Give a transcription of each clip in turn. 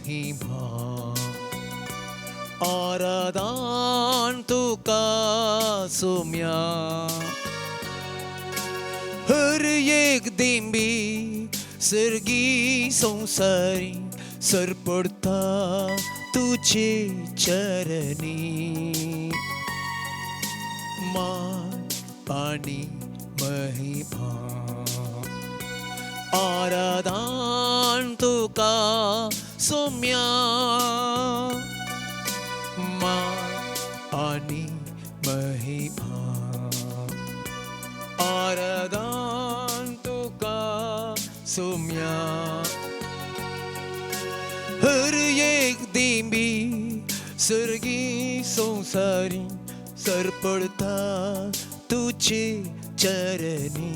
महिमा आराधन तुका सोम्या हर एक दिंबी सर्गी संवसारी सरपडता तुजे चरणी मान आनी महिमा आराधन तुका सोम्या मान आनी महिमा आराधन तुका सोम्या हर एक दिंबी सर्गी संवसारी सरपडता तुजे चरणी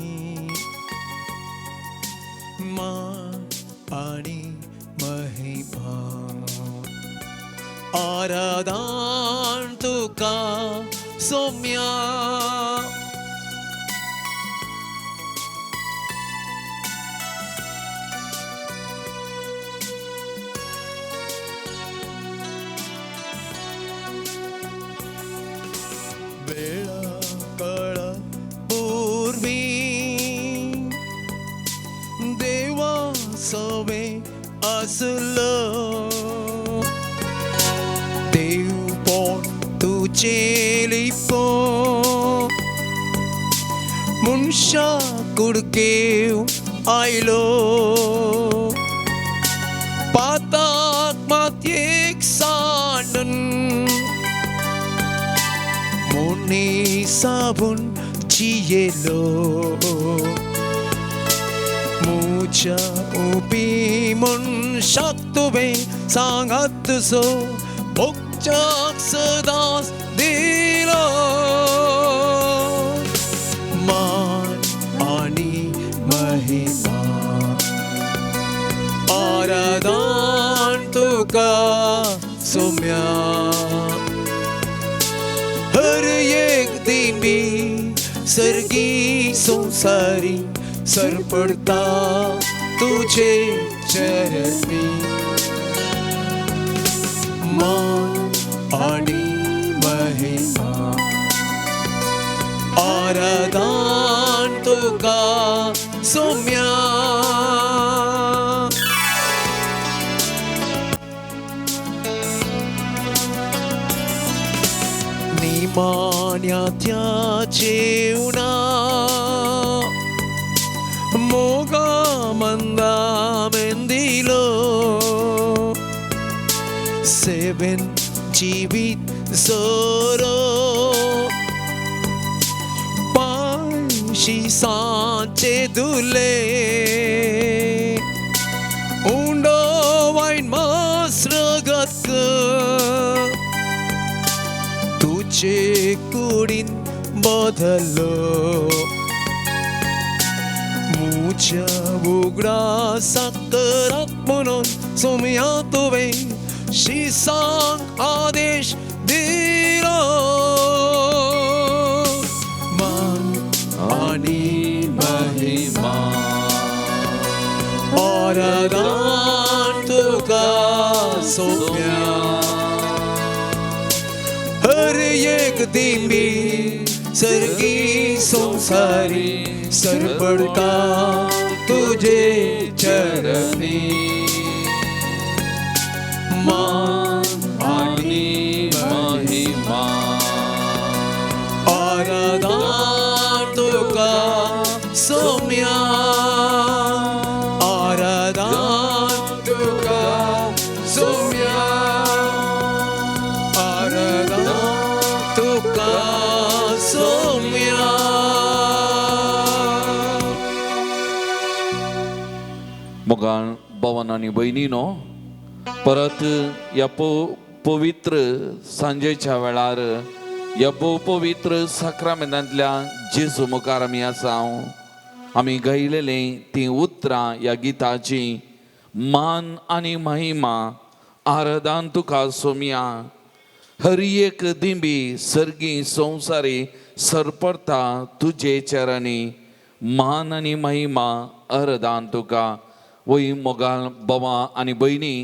मान आनी महिमा आराधन तुका सोम्या. वेळा काळा पूर्वी देवा सवे आसलो देवपण तुजे लिपो मनशा कुडकेव आयलो पाताक मातयेक सांडून मोनी साबून जियेलो मुज्या उबी मनशाक तुवें सांगात सो भोगच्याक सदांच दिलो मान आनी महिमा आराधन तुका सोम्या हर एक दिंबी सर्गी संवसारी सरपडता तुजे चरणी मान आनी महिमा आराधन तुका सोम्या. निमाण्या त्या जेवणा मोगा मंदा मेंदिलो सेवेन जिवीत सोरो पांयशी सांचे दुले उंडो वायन मास रगत तुजे कुडीन बदलो मुज्या उगडासाक करात म्हणून सोम्या तुवें शिसांक आदेश दिलो मान आनी महिमा आराधन तुका सोम्या हर एक दिंबी सर्गी संवसारी सरपडता तुजे चरणी मान आनी महिमा आराधन तुका सोम्या आराधन तुका सोम्या आराधन तुका सोम्या. मोगाळ भवन आनी भयणीनो, परत ह्या पवित्र सांजेच्या वेळार ह्या भोव पवित्र साक्रामेंतांतल्या जेजू मुखार आमी आसा. आमी गायलेलीं तीं उतरां ह्या गिताची मान आनी महिमा आराधन तुका सोम्या हर एक दिंबी सर्गी संवसारी सरपडता तुजे चरणी मान आनी महिमा आराधन तुका. वय मोगाळ बाबा आनी भयणी,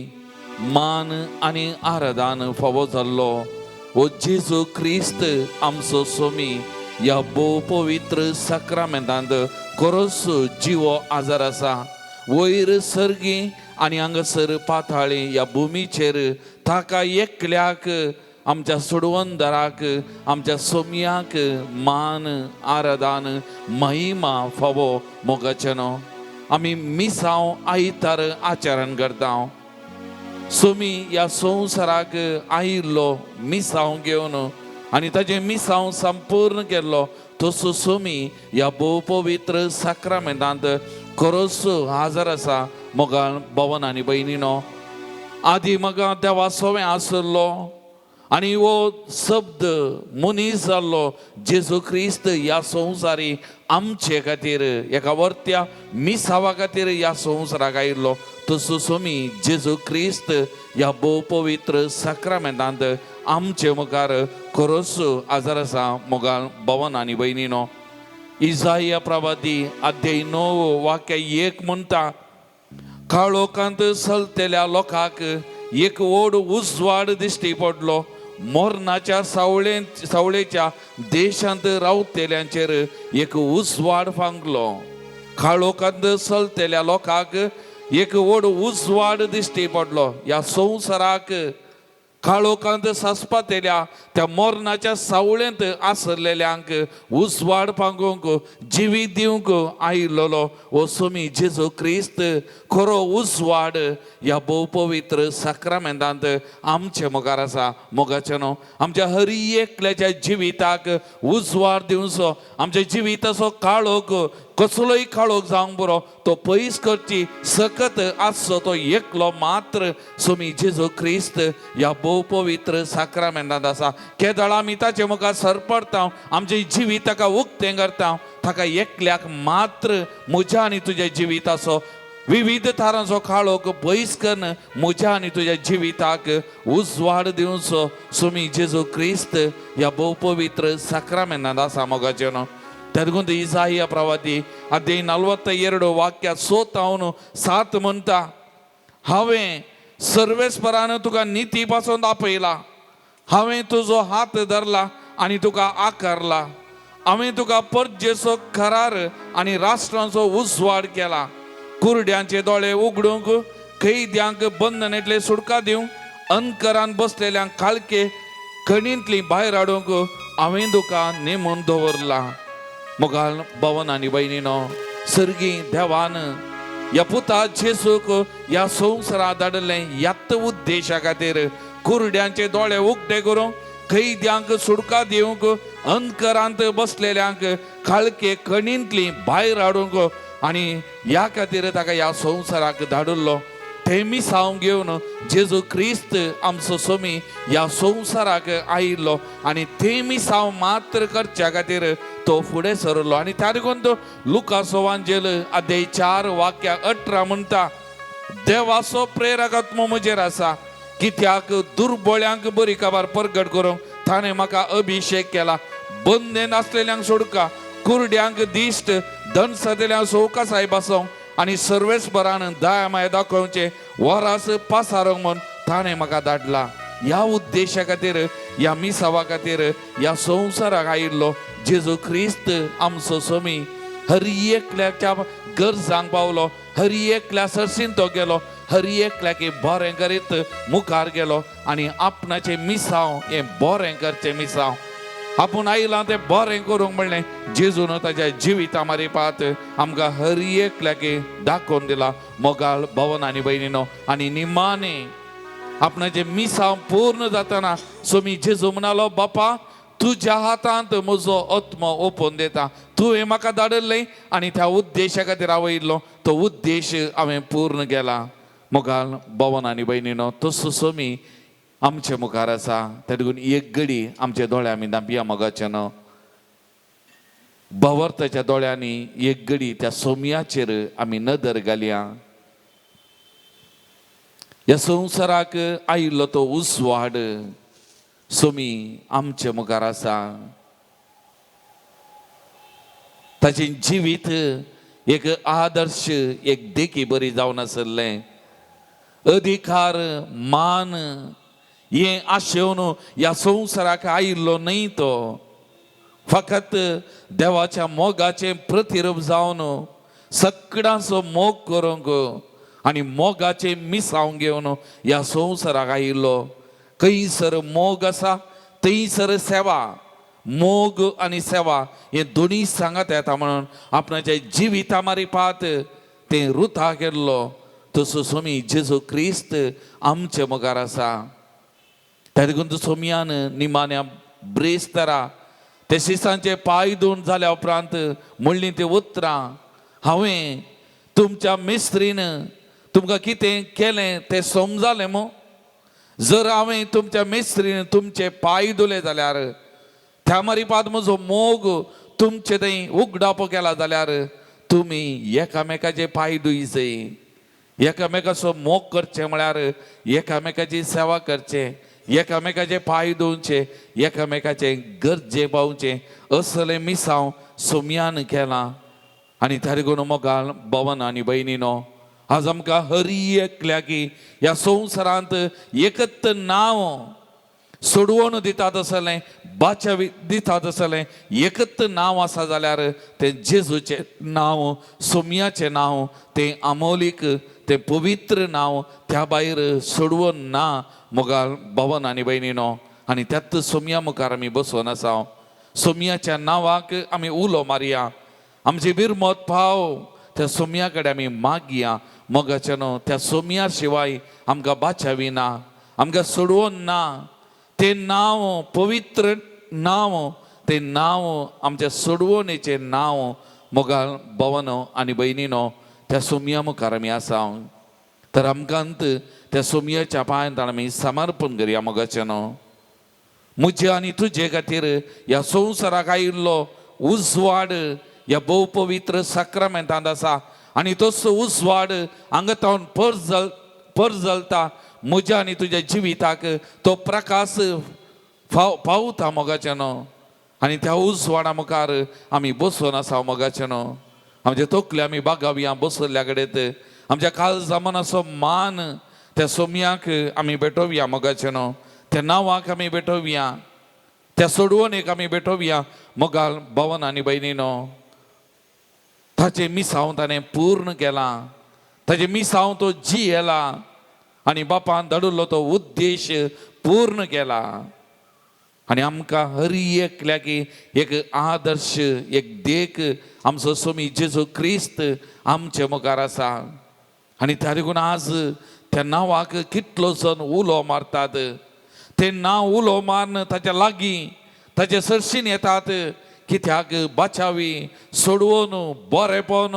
मान आनी आराधन फावो जाल्लो हो जेजू क्रिस्त आमचो सोमी ह्या भोव पवित्र साक्रामेंतांत खरोच जिवो आजार आसा. वयर सर्गी आनी हांगासर पाताळी ह्या भुमीचेर ताका एकल्याक आमच्या सोडवंदराक आमच्या सोमयाक मान आराधन महिमा फावो. मोगाचें न्हू, आमी मिसांव आयतार आचरण करता. सोमी ह्या संवसाराक आयिल्लो मिसांव घेवन आनी ताजें मिसांव संपूर्ण केल्लो, तसो सोमी ह्या भोव पवित्र साक्रामेंतांत खरोच हाजर आसा. मोगाळ भवन आनी भयणीनो, आदी मगा देवा सोवें आसलो आनी हो शब्द मनीस जाल्लो जेजू क्रिस्त ह्या संवसारी आमचे खातीर एका वर्त्या मिसावा खातीर ह्या संवसाराक आयिल्लो, तसो सोमी जेजू क्रिस्त ह्या भोव पवित्र साक्रामेंतांत आमचे मुखार खरोच आजार आसा. मोगाळ भवन आनी भयणीनो, इजाया प्रवादी अध्याय 9 वाक्य 1 म्हणटा, काळोखांत चलतल्या लोकांक एक व्हड उजवाड दिश्टी पडलो, मरणाच्या सावळे सावळेच्या देशांत रावतल्यांचेर एक उजवाड फांकलो. काळोखांत चलतल्या लोकांक एक व्हड उजवाड दिश्टी पडलो. ह्या संवसाराक काळोखांत सासपातेल्या त्या मरणाच्या सावळेंत आसलेल्यांक उजवाड पांगूंक जिवीत दिवंक आयिल्लो हो सोमी जेजू क्रिस्त खरो उजवाड ह्या भोव पवित्र साक्रामेंतांत आमचे मुखार आसा. मोगाचें न्हू, आमच्या हर एकल्याच्या जिविताक उजवाड दिवचो, आमच्या जिविताचो काळोख कसलोय काळोख जावंक बरो तो पयस करची सकत आसचो तो एकलो मात्र सोमी जेजू क्रिस्त ह्या भोव पवित्र साक्रामेंतांत आसा. केदळ आमी ताचे मुखार सरपडता, आमचें जिवीत ताका उक्तें करता, ताका एकल्याक मात्र म्हज्या आनी तुज्या जिविताचो विविध थारांचो काळोख पयस करून म्हज्या आनी तुज्या जिविताक उजवाड दिवचो सोमी जेजू क्रिस्त ह्या भोव पवित्र साक्रामेंतांत आसा. मोगाचें न्हू, तेदगुंत इसाया प्रवादी अध्याय 42 वाक्य 6 7 म्हणटा, हांवें सर्वेस्परान तुका निती पासून आपयला, हांवें तुजो हात धरला आनी तुका आकारला, हांवें तुका परजेचो करार आनी राष्ट्रांचो उजवाड केला, कुरड्यांचे दोळे उगडूंक, कैद्यांक बंधनांतले सुटका दिवंक, अंकरान बसलेल्यांक काळखे खणींतली भायर हाडूंक हांवें तुका नेमून दवरला. मोगाल भवन आनी भयणीनो, सर्गी देवान ह्या पुता जेजूक ह्या संवसारांत धाडलें ह्याच उद्देशा खातीर, कुरड्यांचे दोळे उक्ते करूंक, कैद्यांक सुटका दिवंक, अंकरांत बसलेल्यांक काळखे खणींतली भायर हाडूंक आनी ह्या खातीर ताका ह्या संवसाराक धाडिल्लो. ते मिसांव घेवन जेजू क्रिस्त आमचो सोमी ह्या संवसाराक आयिल्लो आनी ते मिसांव मात्र करच्या खातीर तो फुडें सरलो. आनी त्या देखून तो लुकासो वांजेल अध्याय 4 वाक्य 18 म्हणटा, देवाचो प्रेरक आत्मो म्हजेर आसा, कित्याक दुर्बळ्यांक बरी खबर परगट करूंक ताणें म्हाका अभिशेक केला, बंदेन आसलेल्यांक सोडका, कुरड्यांक दिश्ट, दनसतेल्यांक सवकासाय बसोवंक आनी सर्वेस्परान दया माया दाखोवचें वरास पासारूंक म्हूण ताणें म्हाका धाडला. ह्या उद्देशा खातीर, ह्या मिसावा खातीर ह्या संवसाराक आयिल्लो जेजू क्रिस्त आमचो सोमी हर एकल्याच्या गरजांक पावलो, हर एकल्या सरसीन तो गेलो, हर एकल्याक बरें करीत मुखार गेलो आनी आपणाचें मिसांव हें बरें करचें मिसांव आपूण आयलां तें बरें करूंक म्हणलें जेजून ताच्या जिविता मारिपात आमकां हर एकल्याक दाखोवन दिला. मोगाळ भवन आनी भयणीनो, आनी निमाणे आपणाचें मिसांव पूर्ण जातना सोमी जेजू म्हणालो, बापा तुज्या हातांत म्हजो आत्मो ओपून दिता, तुवें म्हाका धाडिल्लें आनी त्या उद्देशा खातीर हांव येयल्लो, तो उद्देश हांवें पूर्ण केला. मोगाळ भवन आनी भयणीनो, तसो सोमी आमचे मुखार आसा. त्या देखून एक घडी आमच्या दोळ्या आमी धांपया. मोगाचें न्हू, भवर्थाच्या दोळ्यांनी एक घडी त्या सोमयाचेर आमी नदर घालया. ह्या संवसाराक आयिल्लो तो उजवाड सोमी आमचे मुखार आसा. ताचें जिवीत एक आदर्श, एक देखी बरी जावन आसलें. अधिकार, मान हें आशेवन ह्या संवसाराक आयिल्लो न्हय. तो फकत देवाच्या मोगाचें प्रतिरूप जावन सगळ्यांचो मोग करूंक आनी मोगाचें मिसांव घेवन ह्या संवसाराक आयिल्लो. खंयसर मोग आसा थंयसर सेवा, मोग आनी सेवा हे दोनूय सांगात येता म्हणून आपणाच्या जिविता मारिपात तें रुथा केल्लो तसो स्वामी जेजू क्रिस्त आमचे मुखार आसा. त्या देखून सोमयान निमाण्या ब्रेस्तरा ते शिसांचे पांय धुवन जाल्या उपरांत म्हणलीं ती उतरां, हांवें तुमच्या मिस्त्रीन तुमकां कितें केलें तें समजालें मू? जर हांवें तुमच्या मिस्त्रीन तुमचे पांय धुले जाल्यार, त्या मारिपात म्हजो मोग तुमचे थंय उगडापो केला जाल्यार तुमी एकामेकाचे पांय धुयचे. एकामेकाचो मोग करचें म्हळ्यार एकामेकाची सेवा करचें, एकामेकाचे पांय धुवचे, एकामेकाचे गरजे पावचें, असलें मिसांव सोमयान केलां. आनी त्या देखून मोगाल भवन आनी भयणीनो, आज आमकां हरी एकल्याकी ह्या संवसारांत एकत नांव सोडवण दितात आसलें, बाचावी दितात आसलें एकत नांव आसा जाल्यार तें जेजूचें नांव, सोमयाचें नांव, तें आमोलीक, तें पवित्र नांव. त्या भायर सोडवण ना मोगाल भवन आनी भयणीनो. आनी त्याच सोमया मुखार आमी बसोन आसा. सोमयाच्या नांवाक आमी उलो मारया, आमची बिरमत पाव त्या सोमया कडेन आमी मागया. मोगाच्या न्हू, त्या सोमया शिवाय आमकां बाचावी ना, आमकां सोडवण ना. तें नांव पवित्र नांव, तें नांव आमच्या सोडवणेचें नांव. मोगाल भवन आनी भयणीनो, त्या सोमया मुखार आमी आसा तर आमकां त्या सोमयाच्या पांयांत आमी समर्पण करया. मोगाचें न्हू, म्हजे आनी तुजे खातीर ह्या संवसाराक आयिल्लो उजवाड ह्या भोव पवित्र साक्रामेंतांत आसा आनी तसो उजवाड हांगा तावन परजलता. म्हज्या आनी तुज्या जिविताक तो प्रकाश पावता मोगाचें न्हू. आनी त्या उजवाडा मुखार आमी बसून आसा. मोगाचें न्हू, आमचे तकले आमी बागावया बसल्ल्या कडेन, आमच्या काळजा मनाचो मान त्या सोमयाक आमी भेटोवया. मोगाचें न्हू, त्या नांवाक आमी भेटोवया, त्या सोडवणेक आमी भेटोवया. मोगाल भवन आनी भयणीनो, ताचें मिसांव ताणें पूर्ण केलां, ताचें मिसांव तो जियेला आनी बापान धाडिल्लो तो उद्देश पूर्ण केला. आनी आमकां हरी एकल्याकी एक आदर्श, एक देख आमचो स्वामी जेजू क्रिस्त आमचे मुखार आसा. आनी त्या देखून आज त्या नांवाक कितलो जण उलो मारतात, तें नांव उलो मारून ताच्या लागीं ताचे सरशीन येतात. कित्याक? बाचावी, सोडवून, बरेपण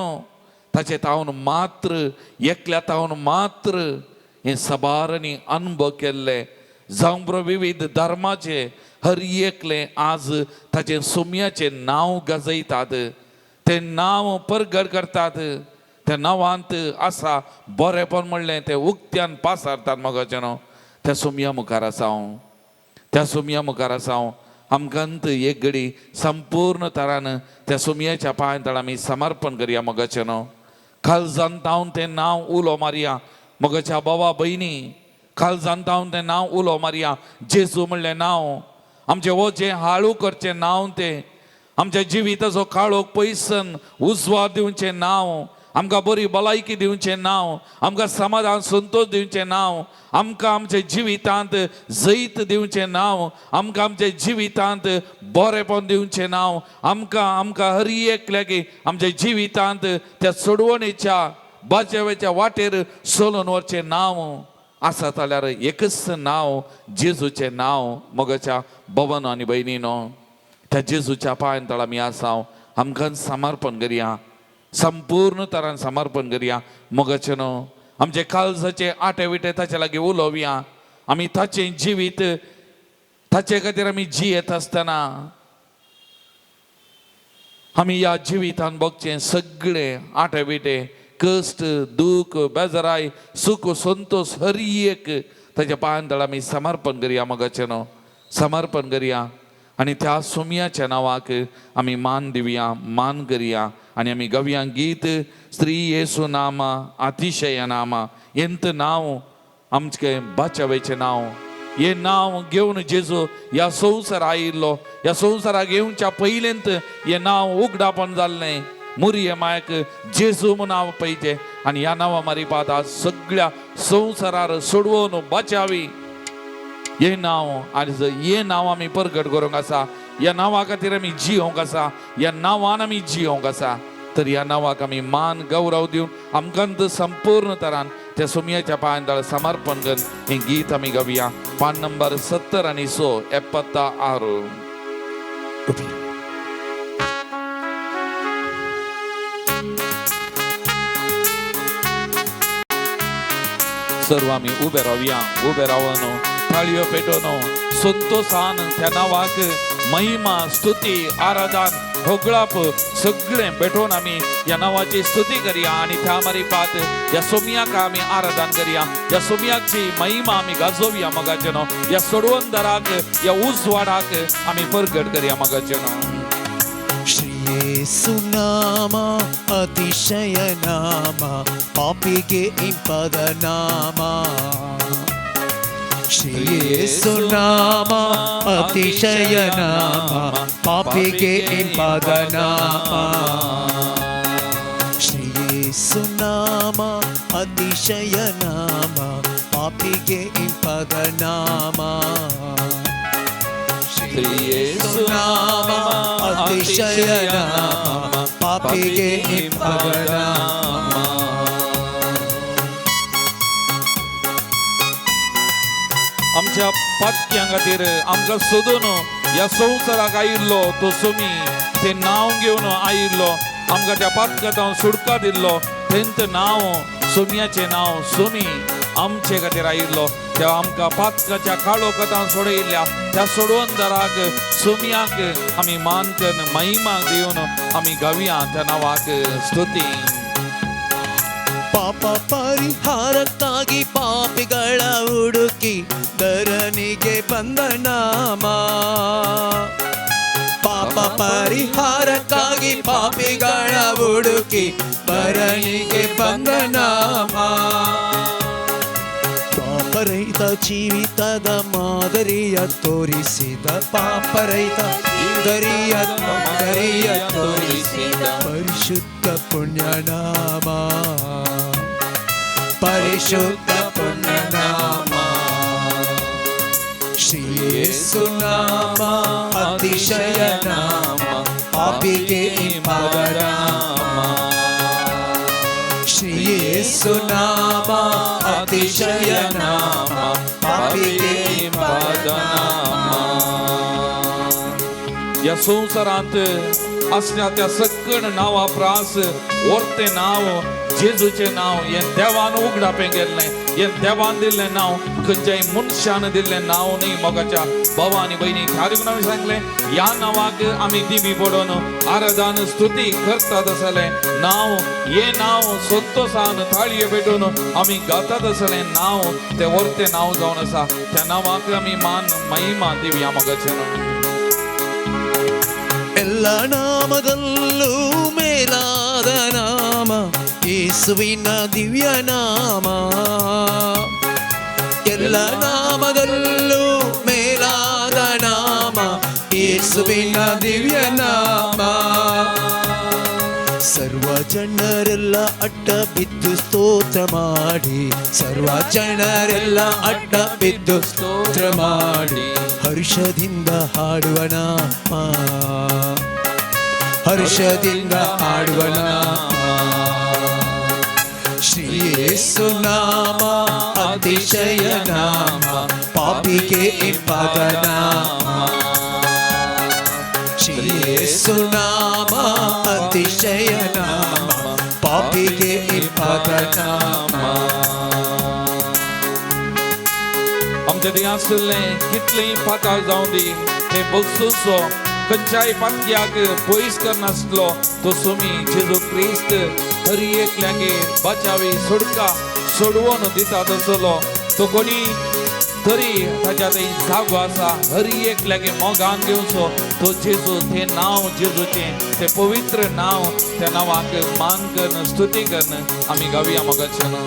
ताचे तावन मात्र, एकल्या तावन मात्र. हें सबारांनी अनुभव केल्ले जावं बरो विविध धर्माचे हर एकलें आज ताचें सोमयाचें नांव गाजयतात, तें नांव परगट करतात. त्या नांवांत आसा बरेपण म्हणलें तें उक्त्यान पासारतात. मोगाचें न्हू, त्या सोमया मुखार आसा हांव, त्या सोमया मुखार आसा हांव. आमकां एक घडी संपूर्ण तरान त्या सोमयाच्या पांय तळ आमी समर्पण करया. मोगाचें न्हू, काळजान तावन तें नांव उलो मारया. मोगाच्या बाबा भयणी, काळजान तावन तें नांव उलो मारया. जेजू म्हणलें नांव आमचें वजें हाळू करचें नांव, तें आमच्या जिविताचो काळोख पयसन उजवाड दिवचें नांव, आमकां बरी भलायकी दिवचें नांव, आमकां समाधान संतोश दिवचें नांव, आमकां आमच्या जिवितांत जैत दिवचें नांव, आमकां आमच्या जिवितांत बरेपण दिवचें नांव, आमकां आमकां हर एकल्याक आमच्या जिवितांत त्या सोडवणेच्या बाजेवेच्या वाटेर चलून वचचें नांव आसा जाल्यार एकच नांव, जेजूचें नांव. मोगाच्या भवन आनी भयणीनो, त्या जेजूच्या पांयां तळ आमी आसा. आमकां समर्पण करया, संपूर्ण तरान समर्पण करया. मोगाचें न्हू, आमचे काळजाचे आटे विटे ताचे लागीं उलोवया. आमी ताचें जिवीत ताचे खातीर आमी जियेत आसतना आमी ह्या जिवितान भोगचें सगळें आटे विटे, कश्ट, दूख, बेजाराय, सुख, संतोश हर एक ताच्या पांयां तळ आमी समर्पण करया. मोगाचें न्हू, समर्पण करया आनी त्या सोमयाच्या नांवाक आमी मान दिवया, मान करया. आनी आमी गावया गीत, श्री येसू नामा अतिशय नामा. एंत नांव. आमचें बाचावेचें नांव. हें नांव घेवन जेजू ह्या संवसार आयिल्लो. ह्या संवसाराक येवच्या पयलेंत हें नांव उगडापण जाल्लें. मुरये मायक जेजू म्हूण नांव पळयचें आनी ह्या नांवा मारिपात आज सगळ्या संवसारार सोडवून बाचावी हें नांव. आनी हें नांव आमी परगट करूंक आसा. ह्या नांवा खातीर आमी जियोंक आसा. ह्या नांवान आमी जियोंक आसा. तर ह्या नांवाक आमी मान गौरव दिवन आमकां संपूर्ण तरान त्या सोमयाच्या पांयां तळ समर्पण करून हें गीत आमी गावया. पान नंबर 76 आनी 76. सर्व आमी उबे रावया. उबे रावन थाळयो पेटोवन संतोषान त्या नांवाक महिमा स्तुती आराधन होगळाप सगळें पेटोवन आमी ह्या नांवाची स्तुती करया. आनी त्या मारिपात ह्या सोमयाक आमी आराधन करया. ह्या सोमयाची महिमा आमी गाजोवया मोगाचें न्हू. ह्या सोडवंदराक ह्या उजवाडाक आमी परगट करया मोगाचें न्हू. श्री ಯೇಸು ನಾಮ ಅತಿಶಯ ನಾಮ, ಪಾಪಿಗೆ ಇಂಪಾದ ನಾಮ. ಶ್ರೀ ಯೇಸು ನಾಮ ಅತಿಶಯ ನಾಮ, ಪಾಪಿಗೆ ಇಂಪಾದ ನಾಮ. ಶ್ರೀ ಯೇಸು ನಾಮ ಅತಿಶಯ ನಾಮ, ಪಾಪಿಗೆ ಇಂಪಾದ ನಾಮ. ಶ್ರೀ ಯೇಸು ನಾಮ ಅತಿಶಯ ನಾಮ, ಪಾಪಿಗೆ ಇಂಪಾದ ನಾಮ. आमच्या पातक्यां खातीर आमकां सोदून ह्या संवसाराक आयिल्लो तो सोमी, तें नांव घेवन आयिल्लो, आमकां त्या पातकांत सुटका दिल्लो. तेंच नांव सोमयाचें नांव सोमी आमचे खातीर आयिल्लो. त्या आमकां पातकाच्या काळोखांत सोडयिल्ल्या त्या सोडवंदराक सोमयाक आमी मान करून महिमा दिवन आमी गावया त्या नांवाक स्तुती. ಪಾಪ ಪರಿಹಾರಕ್ಕಾಗಿ ಪಾಪಿಗಳ ಹುಡುಕಿ ಧರಣಿಗೆ ಬಂದ ನಾಮ. ಪಾಪ ಪರಿಹಾರಕ್ಕಾಗಿ ಪಾಪಿಗಳ ಹುಡುಕಿ ಧರಣಿಗೆ ಬಂದ ನಾಮ. ಪಾಪರಹಿತ ಜೀವಿತದ ಮಾದರಿಯ ತೋರಿಸಿದ, ಪಾಪರಹಿತ ಮಾದರಿಯ ಮಾದರಿಯ ತೋರಿಸಿದ ಪರಿಶುದ್ಧ ಪುಣ್ಯನಾಮ, ಪರಿಶುದ್ಧ ಪುಣ್ಯನಾಮ. ಶ್ರೀ ಯೇಸು ನಾಮ ಅತಿಶಯ ನಾಮ, ಪಾಪಿಗೆ ಇಂಪಾದ ನಾಮ. ಶ್ರೀ ಯೇಸು ನಾಮ ಅತಿಶಯ ನಾಮ, ಪಾಪಿಗೆ ಇಂಪಾದ ನಾಮ. ह्या संवसारांत आसल्या त्या सकळ नांवा प्रास वर्तें नांव जेजूचें नांव हें देवान उगडापें केल्लें, हें देवान दिल्लें नांव, खंयच्याय मनशान दिल्लें नांव न्ही. मोगाच्या भावा आनी भयणी, ह्या देखून आमी सांगलें ह्या नांवाक आमी दिमी पडोवन आराधन स्तुती करतात आसलें नांव. हें नांव संतोषान थाळये पेटोवन आमी गातात आसलें नांव तें वर्तें नांव जावन आसा. त्या नांवाक आमी मान महिमा दिवया मोगाचें नांव. ಎಲ್ಲ ನಾಮದಲ್ಲೂ ಮೇಲಾದ ನಾಮ ಯೇಸುವಿನ ದಿವ್ಯ ನಾಮ. ಎಲ್ಲ ನಾಮದಲ್ಲೂ ಮೇಲಾದ ನಾಮ ಯೇಸುವಿನ ದಿವ್ಯ ನಾಮ. ಸರ್ವ ಜನರೆಲ್ಲ ಅಡ್ಡ ಬಿದ್ದು ಸ್ತೋತ್ರ ಮಾಡಿ, ಸರ್ವ ಜನರೆಲ್ಲ ಅಡ್ಡ ಬಿದ್ದು ಸ್ತೋತ್ರ ಮಾಡಿ, ಹರ್ಷದಿಂದ ಹಾಡುವ ನಾಮ, ಹರ್ಷದಿಂದ ಹಾಡುವ ನಾಮ. ಶ್ರೀ ಯೇಸು ನಾಮ ಅತಿಶಯ ನಾಮ, ಪಾಪಿಗೆ ಇಂಪಾದ ನಾಮ. ಶ್ರೀ ಯೇಸು ನಾಮ ಅತಿಶಯ ನಾಮ, ಪಾಪಿಗೆ ಇಂಪಾದ ನಾಮ. आमच्या थंय आशिल्लें कितलेंय पाताळ जावं दी, तें बसूचो खंयच्याय पातक्याक पयस करनासलो तो सोमी जेजू क्रिस्त हर एकल्यागे बचावी सोडका सोडवून दिता तसलो तो कोणी तरी ताच्या थंय जागो आसा. हर एकल्यागे मोगान घेवचो तो जेजू. तें नांव जेजूचें तें पवित्र नांव, त्या नांवाक मान करून स्तुती करून आमी गावया मोगाचें नांव.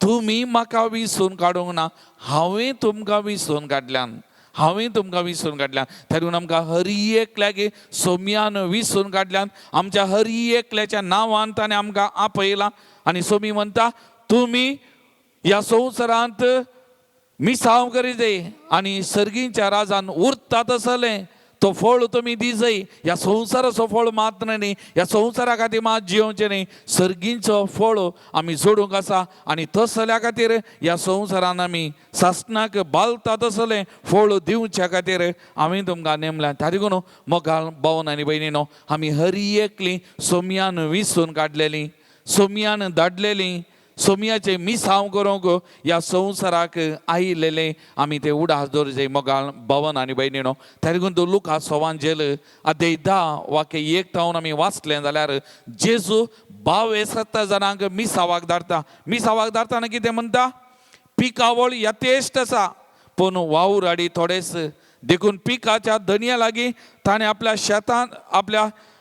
तुमी म्हाका विसून काडूंक ना, हांवें तुमकां विसून काडल्यान, हांवें तुमकां विसरून काडल्यान. तरी आमकां हर एकल्याक सोमयान विसरून काडल्यान, आमच्या हर एकल्याच्या नांवान ताणें आमकां आपयलां. आनी सोमी म्हणटा तुमी ह्या संवसारांत मिसांव करी जाय आनी सर्गींच्या राजान उरता तसलें तो फळ तुमी दिजय. ह्या संवसाराचो फळ मात्र न्ही, ह्या संवसारा खातीर मात जियोवचें न्ही, सर्गींचो फळ आमी जोडूंक आसा. आनी तसल्या खातीर ह्या संवसारान आमी सासणाक बालता तसलें फळ दिवच्या खातीर आमी तुमकां नेमल्या. ताका न्हू मोगाल भावन आनी भयणीनो, आमी हर एकली सोमयान विसून काडलेली, सोमयान धाडलेली, सोमयाचें मिसांव करूंक ह्या संवसाराक आयिल्लेले आमी ते उडास दवरचे मोगाल भवन आनी भयणीनो. ताका तूं लुका सोवांजेल अध्याय 10 वाक्य 1 तावन आमी वाचलें जाल्यार जेजू 22 जाणांक मिसावाक धाडटा. मिसावाक धाडटाना कितें म्हणटा, पिकावळ यथेश्ट आसा पूण वावर आडी थोडेच, देखून पिकाच्या धनया लागीं ताणें आपल्या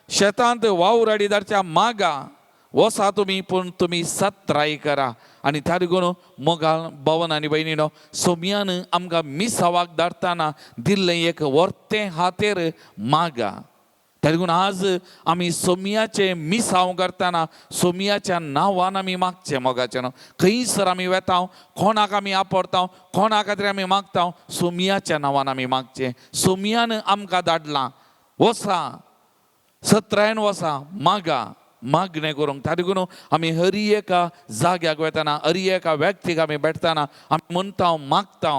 शेतांत वावर आडी धाडच्या मागा. वसा तुमी पूण तुमी सत्राय करा. आनी त्या देखून मोगाल भवन आनी भयणीनो, सोमयान आमकां मिसावाक धाडटाना दिल्लें एक वर्तें हातेर मागा. त्या देखून आज आमी सोमयाचें मिसांव करतना सोमयाच्या नांवान आमी मागचें मोगाचें न्हू. खंयसर आमी वेता, कोणाक आमी आपडता, कोणा खातीर आमी मागता, सोमयाच्या नांवान आमी मागचें. सोमयान आमकां धाडलां, वसा सत्रायन वसा मागा, मागणें करूंक. त्या देखून आमी हर एका जाग्याक वेतना, हर एका व्यक्तीक आमी भेटतना आमी म्हणटा मागता,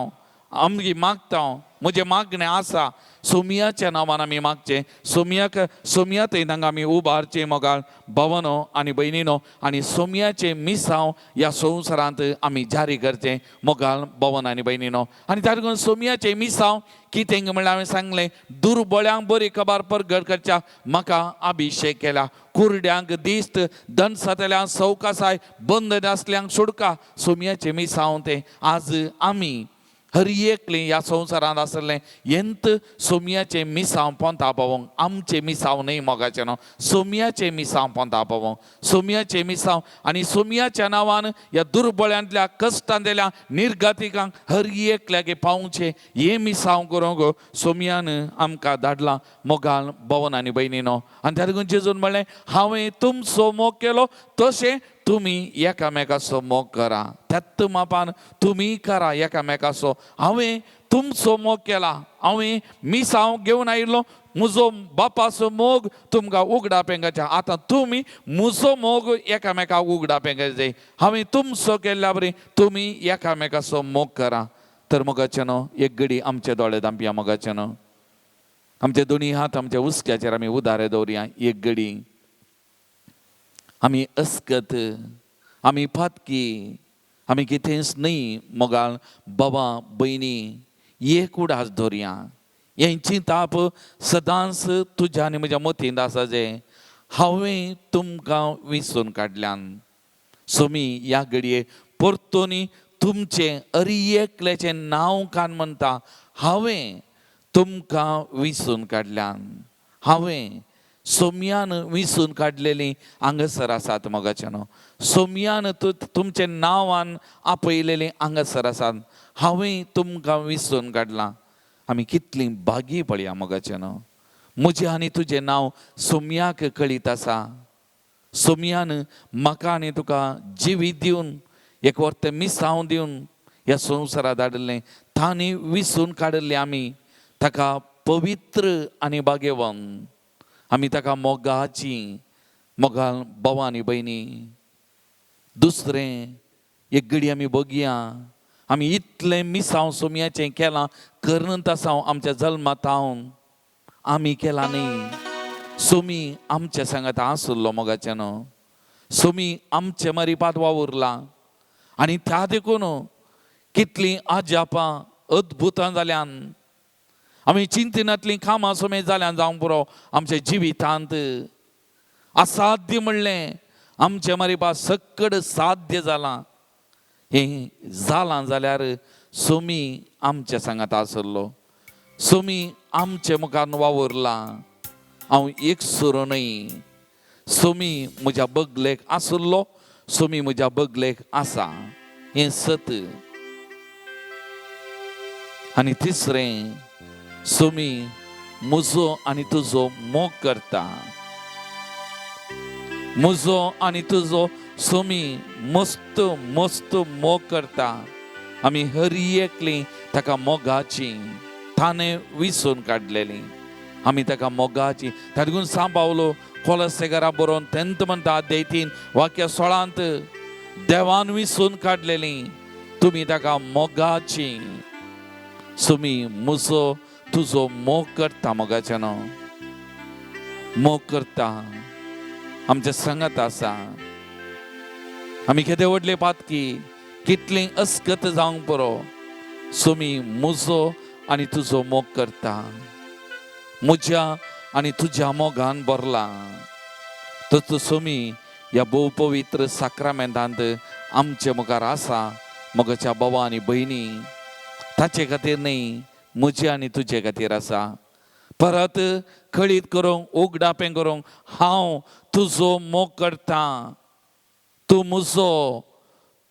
आमगी मागता, म्हजें मागणें आसा, सोमयाच्या नांवान आमी मागचें. सोमयाक सोमया थंय तांकां आमी उबारचें मोगाळ भवनो आनी भयणीनो, आनी सोमयाचें मिसांव ह्या संवसारांत आमी जारी करचें मोगाळ भवन आनी भयणीनो. आनी त्या देखून सोमयाचें मिसांव कितें म्हणल्यार हांवें सांगलें, दुर्बळ्यांक बरी खबर परगट करच्या म्हाका अभिशेक केला, कुरड्यांक दिस्त, दनसातल्यांक सवकासाय, बंद आसल्यांक सुडका. सोमयाचें मिसांव तें. आज आमी हर एकलें ह्या संवसारांत आसलें येंत सोमयाचें मिसांव पोंता पावोंक, आमचें मिसांव न्हय मोगाचें न्हू, सोमयाचें मिसांव पोंता पावोंक, सोमयाचें मिसांव. आनी सोमयाच्या नांवान ह्या दुर्बळ्यांतल्या कश्टांतल्या निर्गतिकांक हर एकल्याक पावचें हें मिसांव करूंक सोमयान आमकां धाडलां मोगाल भवन आनी भयणीनो. आनी त्या देखून जेजून म्हणलें, हांवें तुमचो मोग केलो तशें तुमी एकामेकाचो मोग करा, त्याच मापान तुमी करा एकामेकाचो. हांवें तुमचो मोग केला, हांवें मिसांव घेवन आयिल्लो, म्हजो बापाचो मोग तुमकां उगडा पेंगाच्या, आतां तुमी म्हजो मोग एकामेकाक उगडा पेंगाचे. हांवें तुमचो केल्ल्या बरी तुमी एकामेकाचो मोग करा. तर मोगाचें न्हू, एक घडी आमचे दोळे धांपया मोगाचें न्हू, आमचे दोनी हात आमच्या हुस्क्याचेर आमी उदारे दवरया. एक घडी आमी अस्कत, आमी पातकी, आमी कितेंच न्हय मोगाळ बाबा भयणी, एक उडास दवरया. हें चिंताप सदांच तुज्या आनी म्हज्या मतींत आसा जें हांवें तुमकां विसून काडल्यान. सोमी ह्या घडये परतून तुमचें अरी एकल्याचें नांव कान म्हणटा, हांवें तुमकां विसून काडल्यान. हांवें सोमयान विसून काडलेली हांगासर आसात मोगाचें न्हू, सोमयान तुमचें नांवान आपयलेलीं हांगासर आसात. हांवें तुमकां विसून काडलां. आमी कितलीं भागी पळया मोगाचें न्हू, म्हजें आनी तुजें नांव सोमयाक कळीत आसा. सोमयान म्हाका आनी तुका जिवीत दिवन, एक वर्त मिसांव दिवन ह्या संवसारात धाडिल्लें, तांणी विसून काडिल्लें. आमी ताका पवित्र आनी भाग्यवन, आमी ताका मोगाची मोगाल भाव आनी भयणी. दुसरें एक घडी आमी बगया, आमी इतलें मिसांव सोमयाचें केलां, करनत आसा आमच्या जल्मातावन आमी केलां न्ही. सोमी आमच्या सांगात आसुल्लो मोगाचें न्हू, सोमी आमचे मरिपात वावुरला. आनी त्या देखून कितलीं अजापां अद्भुतां जाल्यान, आमी चिंतनांतलीं कामां सोमे जाल्यान जावंक पुरो आमच्या जिवितांत. असाध्य म्हणलें आमचें मरिपा सक्कड साध्य जालां. हें जालां जाल्यार सोमी आमच्या सांगात आसलो, सोमी आमचे मुखार वावुरला. हांव एक सुरो न्हय, सोमी म्हज्या बगलेक आसलो, सोमी म्हज्या बगलेक आसा. हें सत. आनी तिसरें, सोमी म्हजो आनी तुजो मोग करता. म्हजो आनी तुजो सोमी मस्त मस्त मोग करता. आमी हर एकली ताका मोगाची ताणें विसून काडलेली, आमी ताका मोगाची. ताका सांव पावलो कोलसेगरा बरोवन तेंत म्हणटा अध्याय 3 वाक्य 16 देवान विसून काडलेली तुमी ताका मोगाची. सुमी म्हजो तुजो मोग करता. मोगाचें न्हू मोग करता, आमच्या संगत आसा. आमी केदे व्हडले पातकी, कितली अस्कत जावंक पुरो, सुमी म्हजो आनी तुजो मोग करता. म्हज्या आनी तुज्या मोगान भरला. तसो सुमी ह्या भोव पवित्र साक्रामेंतांत आमचे मुखार आसा. मोगाच्या बाबा आनी भयणी, ताचे खातीर न्ही, म्हजे आनी तुजे खातीर आसा. परत कळीत करूंक, उगडापें करूंक, हांव तुजो मोग करता, तूं म्हजो,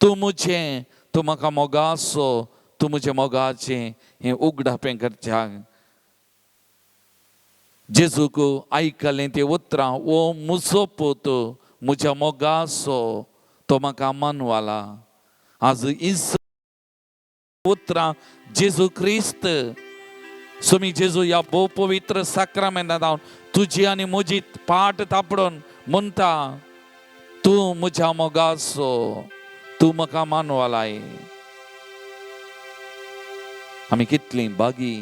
तूं म्हजें, तूं म्हाका मोगाचो, तूं म्हजें मोगाचें हें उगडापें करच्याक. जेजूक आयकलें ती उतरां, ओ म्हजो पूत म्हज्या मोगाचो, तो म्हाका मानवाला. आज इस उतरां जेजू क्रिस्त सुमी जेजू ह्या भोव पवित्र साक्रामेंतांत तुजी आनी म्हजी पाट तापडून म्हणटा, तूं म्हज्या मोगाचो, तूं म्हाका मानवालाय. आमी कितलीं बागी,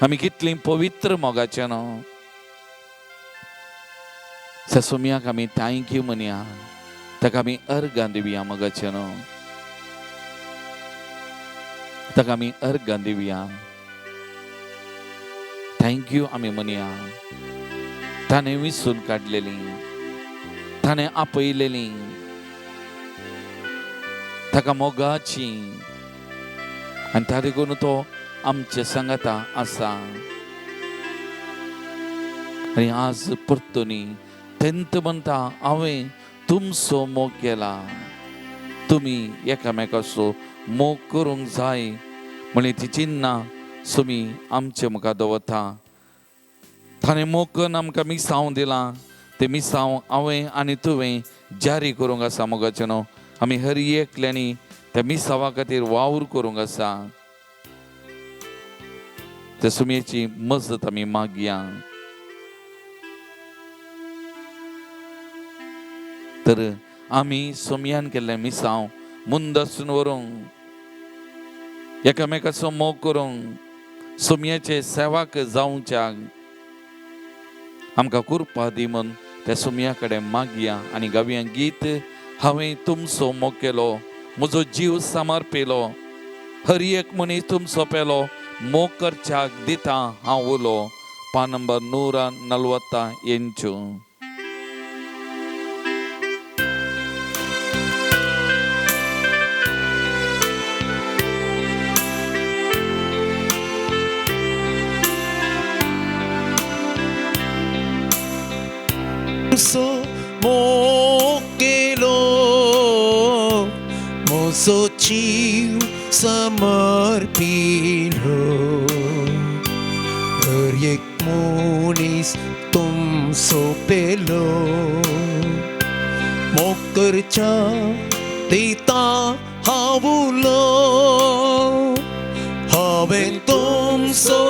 आमी कितलीं पवित्र मोगाचें न्हू. सोम्याक आमी thank you म्हणया, ताका आमी अर्गां दिवया. मोगाचें न्हू, ताका आमी अर्गां दिवया, thank you आमी म्हणया. ताणें विसून काडलेली, ताणें आपयलेली, ताका मोगाची, आनी ता देखून तो आमचे सांगाता आसा. आनी आज परतूनी तेंत म्हणटा, हांवें तुमचो मोग केला, तुमी एकामेकाचो मोग करूंक जाय म्हळ्यार ती चिन्नां सुमी आमचे मुखार दवरता. ताणें मोग करून आमकां मिसांव दिलां, तें मिसांव हांवें आनी तुवें जारी करूंक आसा. मोगाचें न्हू, आमी हर एकल्यांनी त्या मिसांवा खातीर वावर करूंक आसा. त्या सुमयेची मजत आमी मागया. तर आमी सोमयान केल्लें मिसांव मुंदसून व्हरूंक, एकामेकाचो मोग करूंक, सोमयाचे सेवाक जावच्याक आमकां कृपा दी म्हूण त्या सोमया कडेन मागया आनी गावया गीत. हांवें तुमचो मोग केलो, म्हजो जीव समर्पिलो, हर एक मनीस तुमचो पेलो, मोग करच्याक दिता हांव उलो. पान नंबर 148. सो मोग केलो, म्हजो जीव समर्पिलो, हर एक मनीस तुमचो पेलो, मोग करच्या दिता हांव उलो. हांवें तुमचो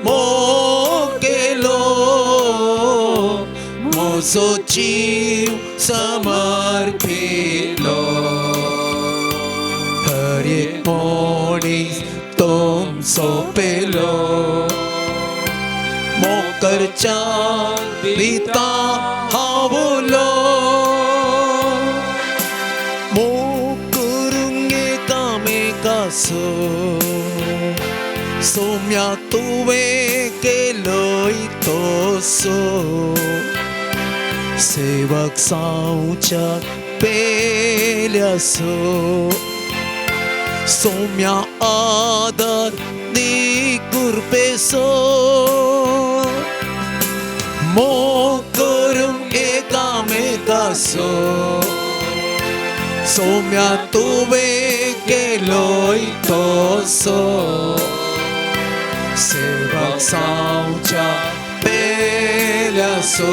मोग केलो, म्हजो जीव समर्पिलो, हर एक मनीस तुमचो पेलो, मोग करच्या दिता हांव उलो. मोग करूंक एकामेकाचो, सोम्या तुवें केलोय तसो, सेवक जावच्या पेल्यासो, सोम्या आदार दी कृपेसो. मोग करूंक एकामेकाचो, सोम्या तुवें केलोय तसो सेवक जावच्या पेल्यासो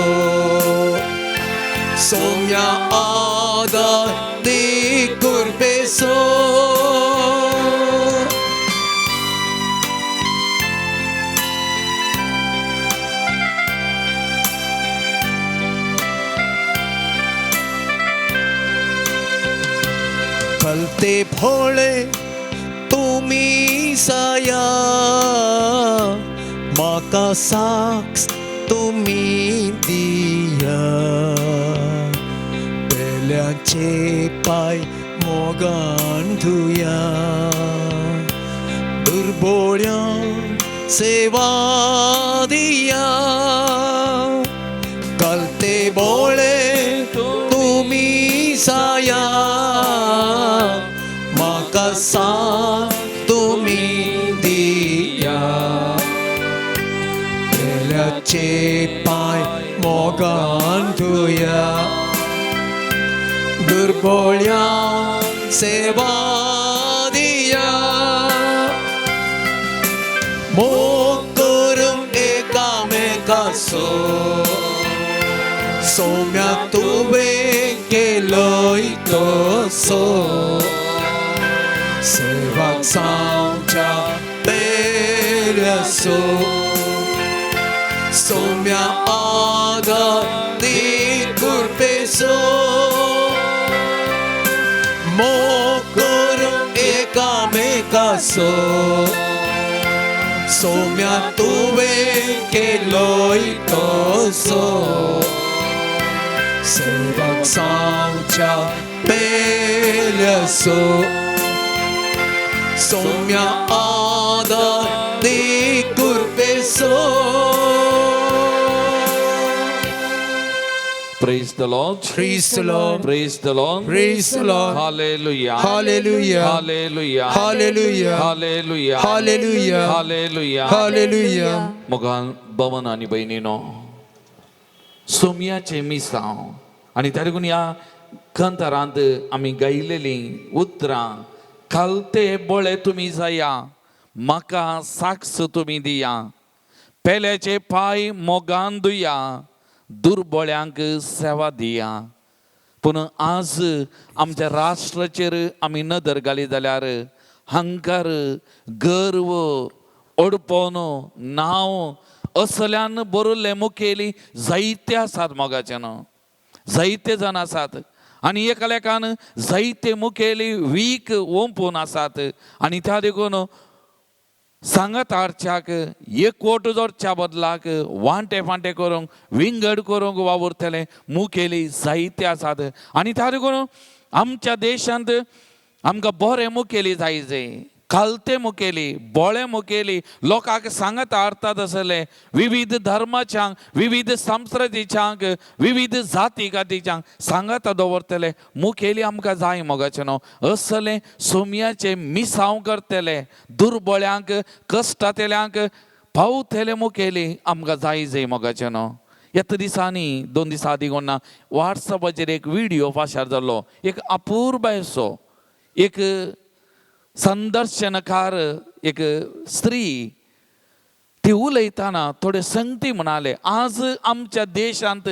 सोम्या आदार दी कुर्बेसो. कलते भोळे तुमी साया म्हाका साक्ष तुमी दिया पेल्याचे पांय मोगान धुया दुर्बोळ्यांक सेवा दिया. कलते भोळे तुमी साया म्हाका साथ तुमी दिया पेल्याचे पांय मोगान धुया दुर्बोळ्यांक सेवा दिया. मोग करूंक एकामेकाचो सोम्या तुवें केलोय तसो सेवक जावच्या पेल्यासो सोम्या आदार दी कुर्बेसो. मोग करूंक एकामेकाचो सोम्या तुवें केलोय तसो सेवक जावच्या पेल्यासो सोम्या आदार दी कुर्बेसो. Praise the Lord. Praise the Lord. Praise the Lord. Praise the Lord. Hallelujah. Hallelujah. Hallelujah. Hallelujah. Hallelujah. Hallelujah. Hallelujah. Hallelujah. मोगान भवन आनी भयणीनो सोमयाचें मिसांव आनी त्या देखून ह्या कंतारांत आमी गायलेलीं उतरां खालते बळे तुमी जाया म्हाका साक्ष तुमी दिया पेल्याचे पांय मोगान दुया दुर्बळ्यांक सेवा दिया. पूण आज आमच्या राष्ट्राचेर आमी नदर घाली जाल्यार हंकार गर्व अडपोन नांव असल्यान बरयल्ले मुखेली जायते आसात मोगाचे न्हू जायते जाण आसात आनी एकालेकान जायते मुखेली वीक ओंपून आसात आनी त्या देखून सांगात हाडच्याक एकवट जोडच्या बदलाक वांटे फांटे करूंक विंगड करूंक वावुरतले मुखेली जायते आसात आनी त्या देखून आमच्या देशांत आमकां बरे मुखेली जाय जाय खालते मुखेली बोळे मुखेली लोकांक सांगात हाडतात आसले विविध धर्माच्यांक विविध संस्कृतीच्यांक विविध जाती कातीच्यांक सांगात दवरतले मुखेली आमकां जाय मोगाचें न्हू असले सोमयाचें मिसांव करतले दुर्बळ्यांक कश्टांतल्यांक पावतले मुखेली आमकां जाय जाय मोगाचें न्हू. येता दिसांनी 2 दिसां आदीं कोण वॉट्सॅपाचेर एक व्हिडियो फाशार जाल्लो एक अपुरबायसो एक संदर्शनकार एक स्त्री ती उलयतना थोडे संगती म्हणाले आज आमच्या देशांत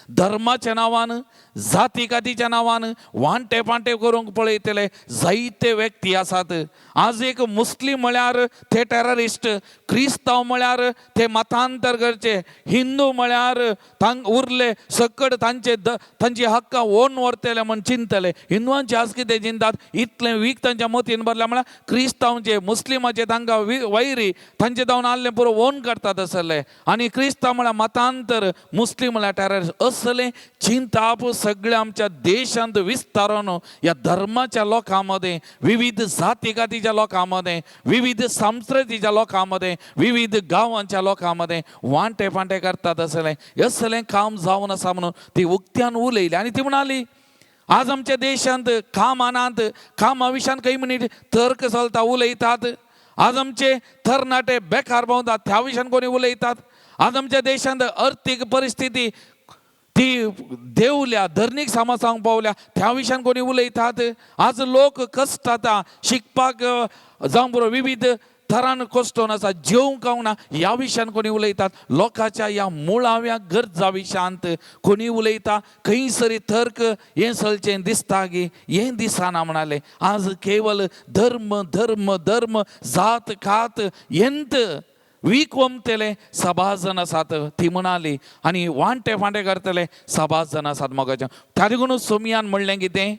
धर्माच्या नांवान जाती कातीच्या नांवान वांटे पांटे करूंक पळयतले जायते व्यक्ती आसात. आज एक मुस्लीम म्हळ्यार ते टेररिस्ट, क्रिस्तांव म्हळ्यार ते मतांतर करचे, हिंदू म्हळ्यार तांक उरले सकट तांचे तांची हक्कां ओन व्हरतले म्हण चिंतले. हिंदवांचे आज कितें चिंतात इतलें वीक तांच्या मतीन भरल्या म्हळ्यार क्रिस्तांवचे मुस्लिमाचे तांकां वैरी तांचे जावन आहलें पुरो ओन करतात आसले आनी क्रिस्तांव म्हळ्यार मतांतर, मुस्लीम म्हळ्यार टेररिस्ट असलें चिंताप सगळ्या आमच्या देशांत विस्तारून ह्या धर्माच्या लोकां मदें विविध जाती कातीच्या लोकां मदें विविध संस्कृतीच्या लोकां मदें विविध गांवांच्या लोकां मदें वांटे फांटे करतात आसलें असलें काम जावन आसा म्हणून ती उक्त्यान उलयली आनी ती म्हणाली आज आमच्या देशांत कामानांत कामा विशयान खंय म्हणीत तर्क चलता उलयतात. आज आमचे तरणाटे बेकार भोंवतात त्या विशयान कोणी उलयतात. आज आमच्या देशांत अर्थीक परिस्थिती ती देवल्या धर्मीक सामा सांगूंक पावल्या त्या विशयान कोणी उलयतात. आज लोक कश्टाता शिकपाक जावं बरो विविध थरान कश्टोन आसा, जेवंक गावना ह्या विशयान कोणी उलयतात. लोकांच्या ह्या मुळाव्या गरजा विशयांत कोणी उलयता. खंयसरी तर्क हें चलचें दिसता गी हें दिसना म्हणालें. आज केवल धर्म धर्म धर्म जात कात हेंत वीक वमतले सभाजन आसात ती म्हणाली आनी वांटे फांटे करतले सभाजन आसात मोगाचे. त्या देखून सोमयान म्हणलें कितें,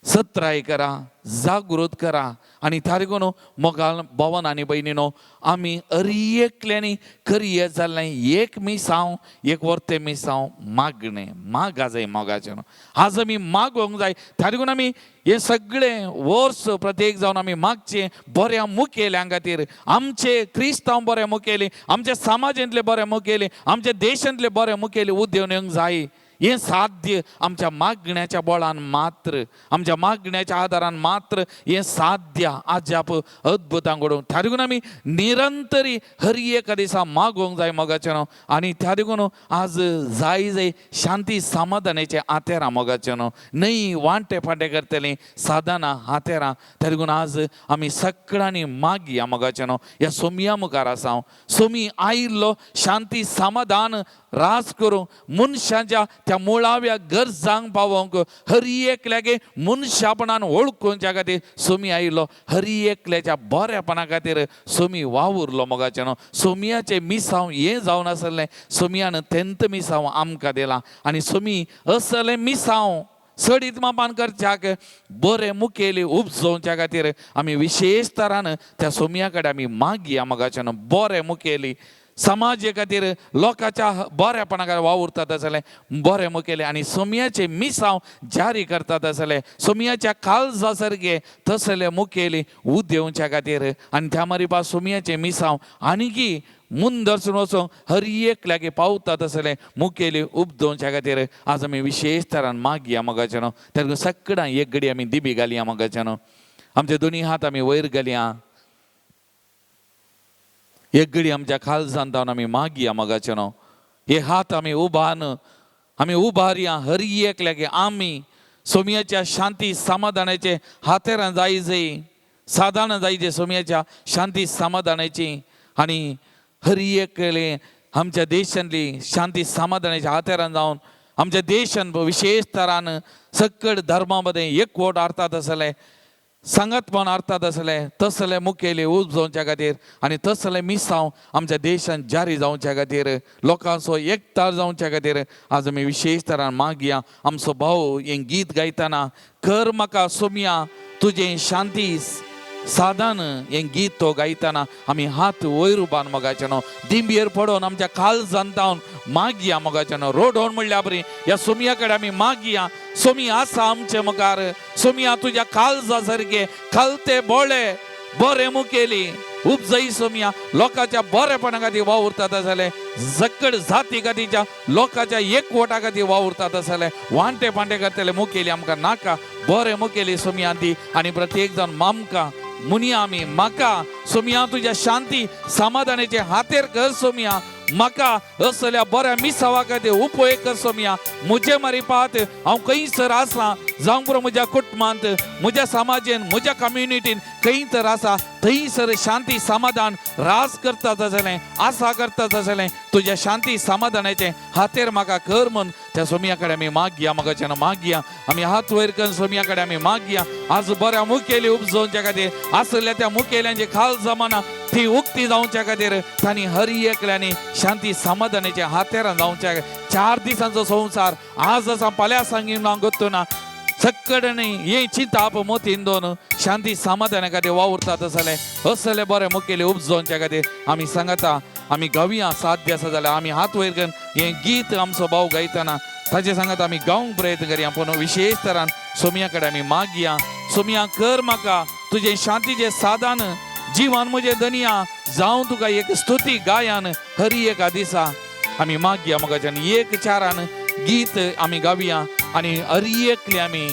सत्राय करा, जागृत करा. आनी त्या देखून मोगाल भवन आनी भयणीनो आमी अर एकल्यांनी करये जाल्लें एक मिसांव एक वर्ते मिसांव मागणें मागा जाय मोगाचें. आज आमी मागोंक जाय. त्या देखून आमी हें सगळें वर्स प्रत्येक जावन आमी मागचें बऱ्या मुखेल्यां खातीर, आमचे क्रिस्तांव बरे मुखेली, आमच्या समाजांतले बरे मुखेली, आमच्या देशांतले बरे मुखेली उद्योग येवंक जाय. हें साध्य आमच्या मागण्याच्या बळान मात्र, आमच्या मागण्याच्या आदारान मात्र हें साध्य आजाप अद्भुतां घडोवंक. त्या देखून आमी निरंतरी हर एका दिसा मागोवंक जाय मोगाचें न्हू. आनी त्या देखून आज जाय जाय शांती समाधानाचें हातेरां मोगाचें न्हू, न्हय वांटे फांटे करतलीं साधनां हातेरां. त्या देखून आज आमी सगळ्यांनी मागया मोगाचें न्हू. ह्या सोमया मुखार आसा हांव. सोमी आयिल्लो शांती समाधान राज करूं मनशाच्या त्या मुळाव्या गरजांक पावोवंक, हर एकल्यागे मनशापणान वळखुच्या खातीर सोमी आयिल्लो. हर एकल्याच्या बऱ्यापणा खातीर सोमी वावुरलो मोगाचें न्हू. सोमयाचें मिसांव हें जावन आसलें, सोमयान तेंत मिसांव आमकां दिलां. आनी सोमी असलें मिसांव चडीत मापान करच्याक बरें मुखेली उपजोवच्या खातीर आमी विशेश तरान त्या सोमया कडेन आमी मागया मोगाचें न्हू. बरें मुखेली समाजे खातीर लोकांच्या बऱ्यापणा खातीर वावुरतात आसले बरें मुखेली आनी सोमयाचे मिसांव जारी करतात आसले सोमयाच्या काळजा सारके तसले मुखेली उदेवच्या खातीर. आनी त्या मारीपा सोमयाचे मिसांव आनीकी मुंदरसून वचूंक हर एकल्यागे पावतात आसले मुखेली उपदोवच्या खातीर आज आमी विशेश तरान मागया मोगाचें न्हू. तेन्ना सगळ्यां एक घडी आमी दिबी घालया मोगाचें न्हू. आमचे दोनी हात आमी वयर घालया, एक घडी आमच्या काळजान जावन आमी मागया मोगाचें न्हू. हे हात आमी उबान आमी उबारया हर एकल्यागे आमी सोमयाच्या शांती समाधानाचे हातेरां जाय जय साधारण जाय जे सोमयाच्या शांती समाधानाची. आनी हर एकले आमच्या देशांतली शांती समाधानाच्या हातेरां जावन आमच्या देशान विशेश तरान सकड धर्मा मदें एकवट अर्थात आसले सांगातपण अर्थात आसले तसले मुखेली उपजोवच्या खातीर आनी तसले मिसांव आमच्या देशान जारी जावच्या खातीर लोकांचो एकतार जावच्या खातीर आज आमी विशेश तरान मागया. आमचो भाव हें गीत गायतना कर म्हाका सोमया तुजें शांती साधान हें गीत तो गायतना आमी हात वयर उबान मोगाचें न्हू दिंबयेर पडोवन आमच्या काळजान जावन मागया मोगाचें न्हू. रोडोवन म्हणल्या बरी ह्या सोमया कडेन आमी मागया. सोमी आसा आमचे मुखार, सोमया तुज्या काळजा सारके खालते बोळे बरे मुखेली उपजई सोमया लोकांच्या बरेपणा खातीर वावुरतात आसले जकड जाती खातीरच्या लोकांच्या एकवटा खातीर वावुरतात आसले वांटे पांटे करतले मुखेली आमकां नाका, बरे मुखेली सोमया दी. आनी प्रत्येक जाण मामकां मुनिया आमी म्हाका सोमया तुज्या शांती समाधानाचे हातेर कर सोमया, म्हाका असल्या बऱ्या मिसावा खातीर उपयोग कर सोमया. म्हजे मारिपात हांव खंयसर आसा जावं पुरो म्हज्या कुटुंबांत, म्हज्या समाजेन, म्हज्या कम्युनिटीन खंय तर आसा थंयसर शांती समाधान राज करता जालें आसा करता जालें तुज्या शांती समाधानाचें हातेर म्हाका कर म्हूण त्या सोमया कडेन आमी मागया मोगाच्यान मागया. आमी हात वयर करून सोमया कडेन आमी मागया. आज बऱ्या मुखेली उपजोवच्या खातीर आसल्या त्या मुखेल्यांची खाल जमाना ती उक्ती जावच्या खातीर तांणी हर एकल्यांनी शांती समाधानाच्या हातेरां जावच्या. 4 दिसांचो संवसार आज आसा, फाल्यां सांगिना गोत्तुना सक्कडणी हे चिंताप मोतीन दोन शांती समाधाना खातीर वावुरतात आसले असले बरे मुखेली उपजोवच्या खातीर आमी सांगता. आमी गावया साध्य आसा जाल्यार आमी हात वयर करून हें गीत आमचो भाव गायतना ताचे सांगता आमी गावंक प्रयत्न करया. पूण विशेश तरान सोमया कडेन आमी मागया. सोमया कर म्हाका तुजें शांतीचें साधान जीवन म्हजें दनिया जावं तुका एक स्तुती गायान हरी एका दिसा आमी मागया मोगाच्यान. एक चारान गीत आमी गावया आनी हरी एकली आमी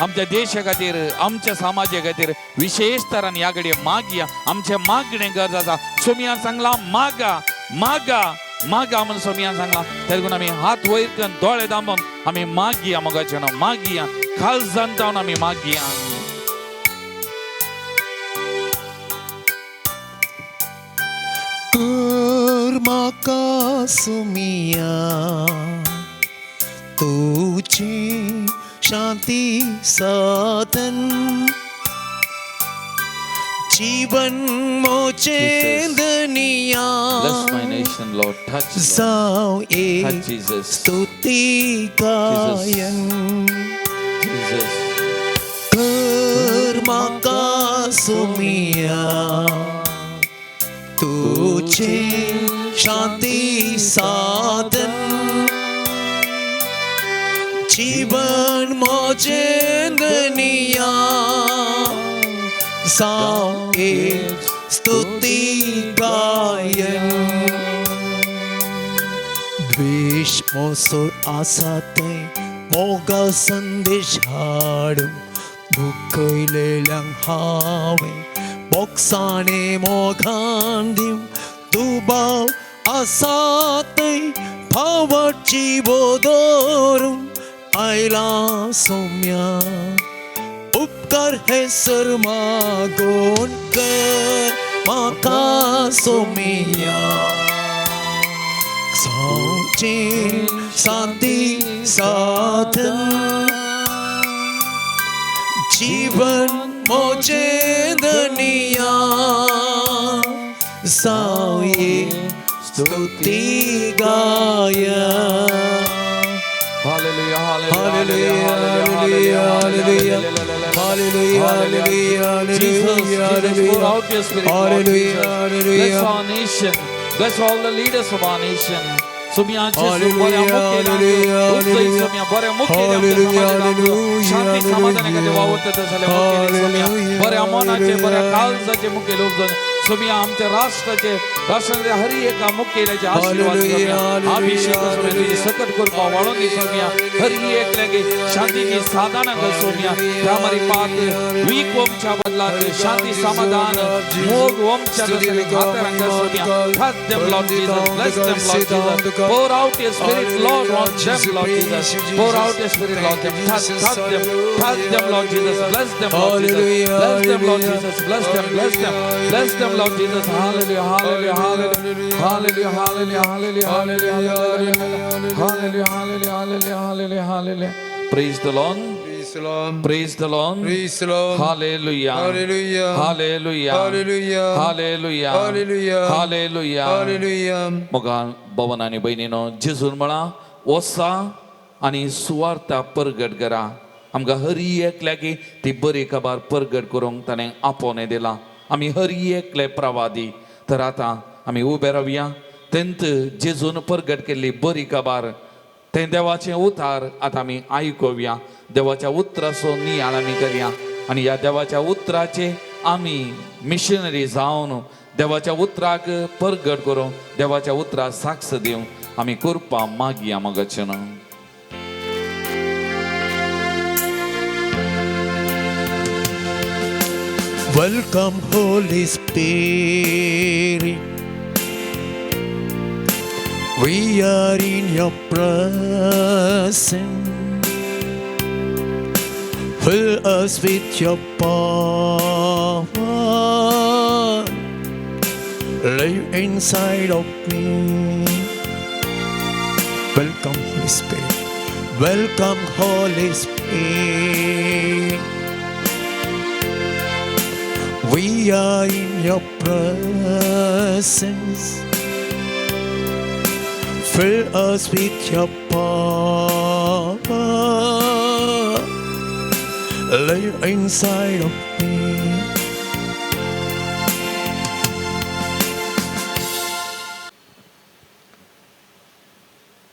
आमच्या देशा खातीर आमच्या समाजा खातीर विशेश तरान ह्या घडये मागया. आमचें मागणें गरज आसा. सोमयान सांगलां मागा मागा मागा म्हण सोमयान सांगला. तेका आमी हात वयर करून दोळे दांबून आमी मागया मोगाचे न्हू, मागया काळजान जावन आमी मागया. कर म्हाका सुमिया तुजी शांती साधन जीवन मोचे Jesus. धनिया Bless my nation, Lord. Touch, Lord. जाव Touch एक Jesus. स्तुती गायन Jesus. कर म्हाका सुमिया तुझे शांती साधन जीवन मोजे धनिया जाव एक स्तुती गायन. द्वेश मोसो आसा तें मोगा संदेश हाडूं दुखयलेल्यांक हांवें बोगसाणे मोगान दिवं दुबाव आसा थंय फावटची बोदोरूं आयला सोम्या उपकार हे सर मागोन कर म्हाका सोमिया सावचे शांती साधन जीवन मोजे धनिया साये स्तुती गाया. Hallelujah, Hallelujah, hallelujah, hallelujah, hallelujah, hallelujah, Jesus, Jesus, pour out your spirit, Lord Hallelujah, Jesus. hallelujah. Bless our nation. Bless all the leaders of our nation. सुमिया जेजू बऱ्या Hallelujah, मुखेल्यांक hallelujah, उपजय सुमिया बऱ्या मुखेल्यांक Hallelujah, समाजांत शांती hallelujah, समाधाना खातीर वावुरता जाल्यार मुखेली सुमिया Hallelujah, बऱ्या मनाचे बऱ्या hallelujah. काळजाचे मुखेल उपजून सुमिया आमच्या राष्ट्राचे राष्ट्रांतल्या हर एका मुखेल्याचे आशीर्वाद Hallelujah, सुमिया hallelujah, अभिषेक सुमिया तुजी सकट कृपा वाडोवन दी सुमिया हर एकल्याक शांतीची साधना कर सुमिया त्या मारी पात वीक वमच्या बदलात शांती समाधान मोग वमच्या खात्यारांक सुमिया. Touch them, Lord Jesus. Bless them, Lord Jesus. Pour out your spirit, Lord, on them, Lord Jesus. Pour out your spirit, Lord. Them. Touch, touch them. Touch them, Lord Jesus. Bless them, Lord Jesus. Bless them, Lord Jesus. Bless them, bless them. Bless them, Lord Jesus. Hallelujah, hallelujah, hallelujah. Hallelujah, hallelujah, hallelujah, hallelujah, hallelujah, hallelujah, hallelujah, hallelujah, hallelujah. Praise the Lord. Praise the Lord. Praise the Lord. Praise the Lord. Hallelujah. Hallelujah. Hallelujah. Hallelujah. Hallelujah. Hallelujah. Hallelujah. Hallelujah. मोगान भवन आनी भयणीनो जेजून म्हळां वसा आनी सुवार्ता परगट करा. आमकां हरी एकल्याक ती बरी खबर परगट करूंक ताणें आपोवणें दिलां. आमी हरी एकले प्रवादी. तर आतां आमी उबे रावया. तेंत जेजून परगट केल्ली बरी खबर तें देवाचें उतार आतां आमी आयकुया. देवाच्या उतराचो नियाळ आमी करया आनी ह्या देवाच्या उतराचे आमी मिशनरी जावन देवाच्या उतराक परगट करूं देवाच्या उतराक साक्ष दिवं आमी कृपा मागया मगाचें ना. Welcome, Holy Spirit. We are in your presence. Fill us with your power. Live inside of me. Welcome, Holy Spirit. Welcome, Holy Spirit. We are in your presence. Fill us with your power. Live inside of me.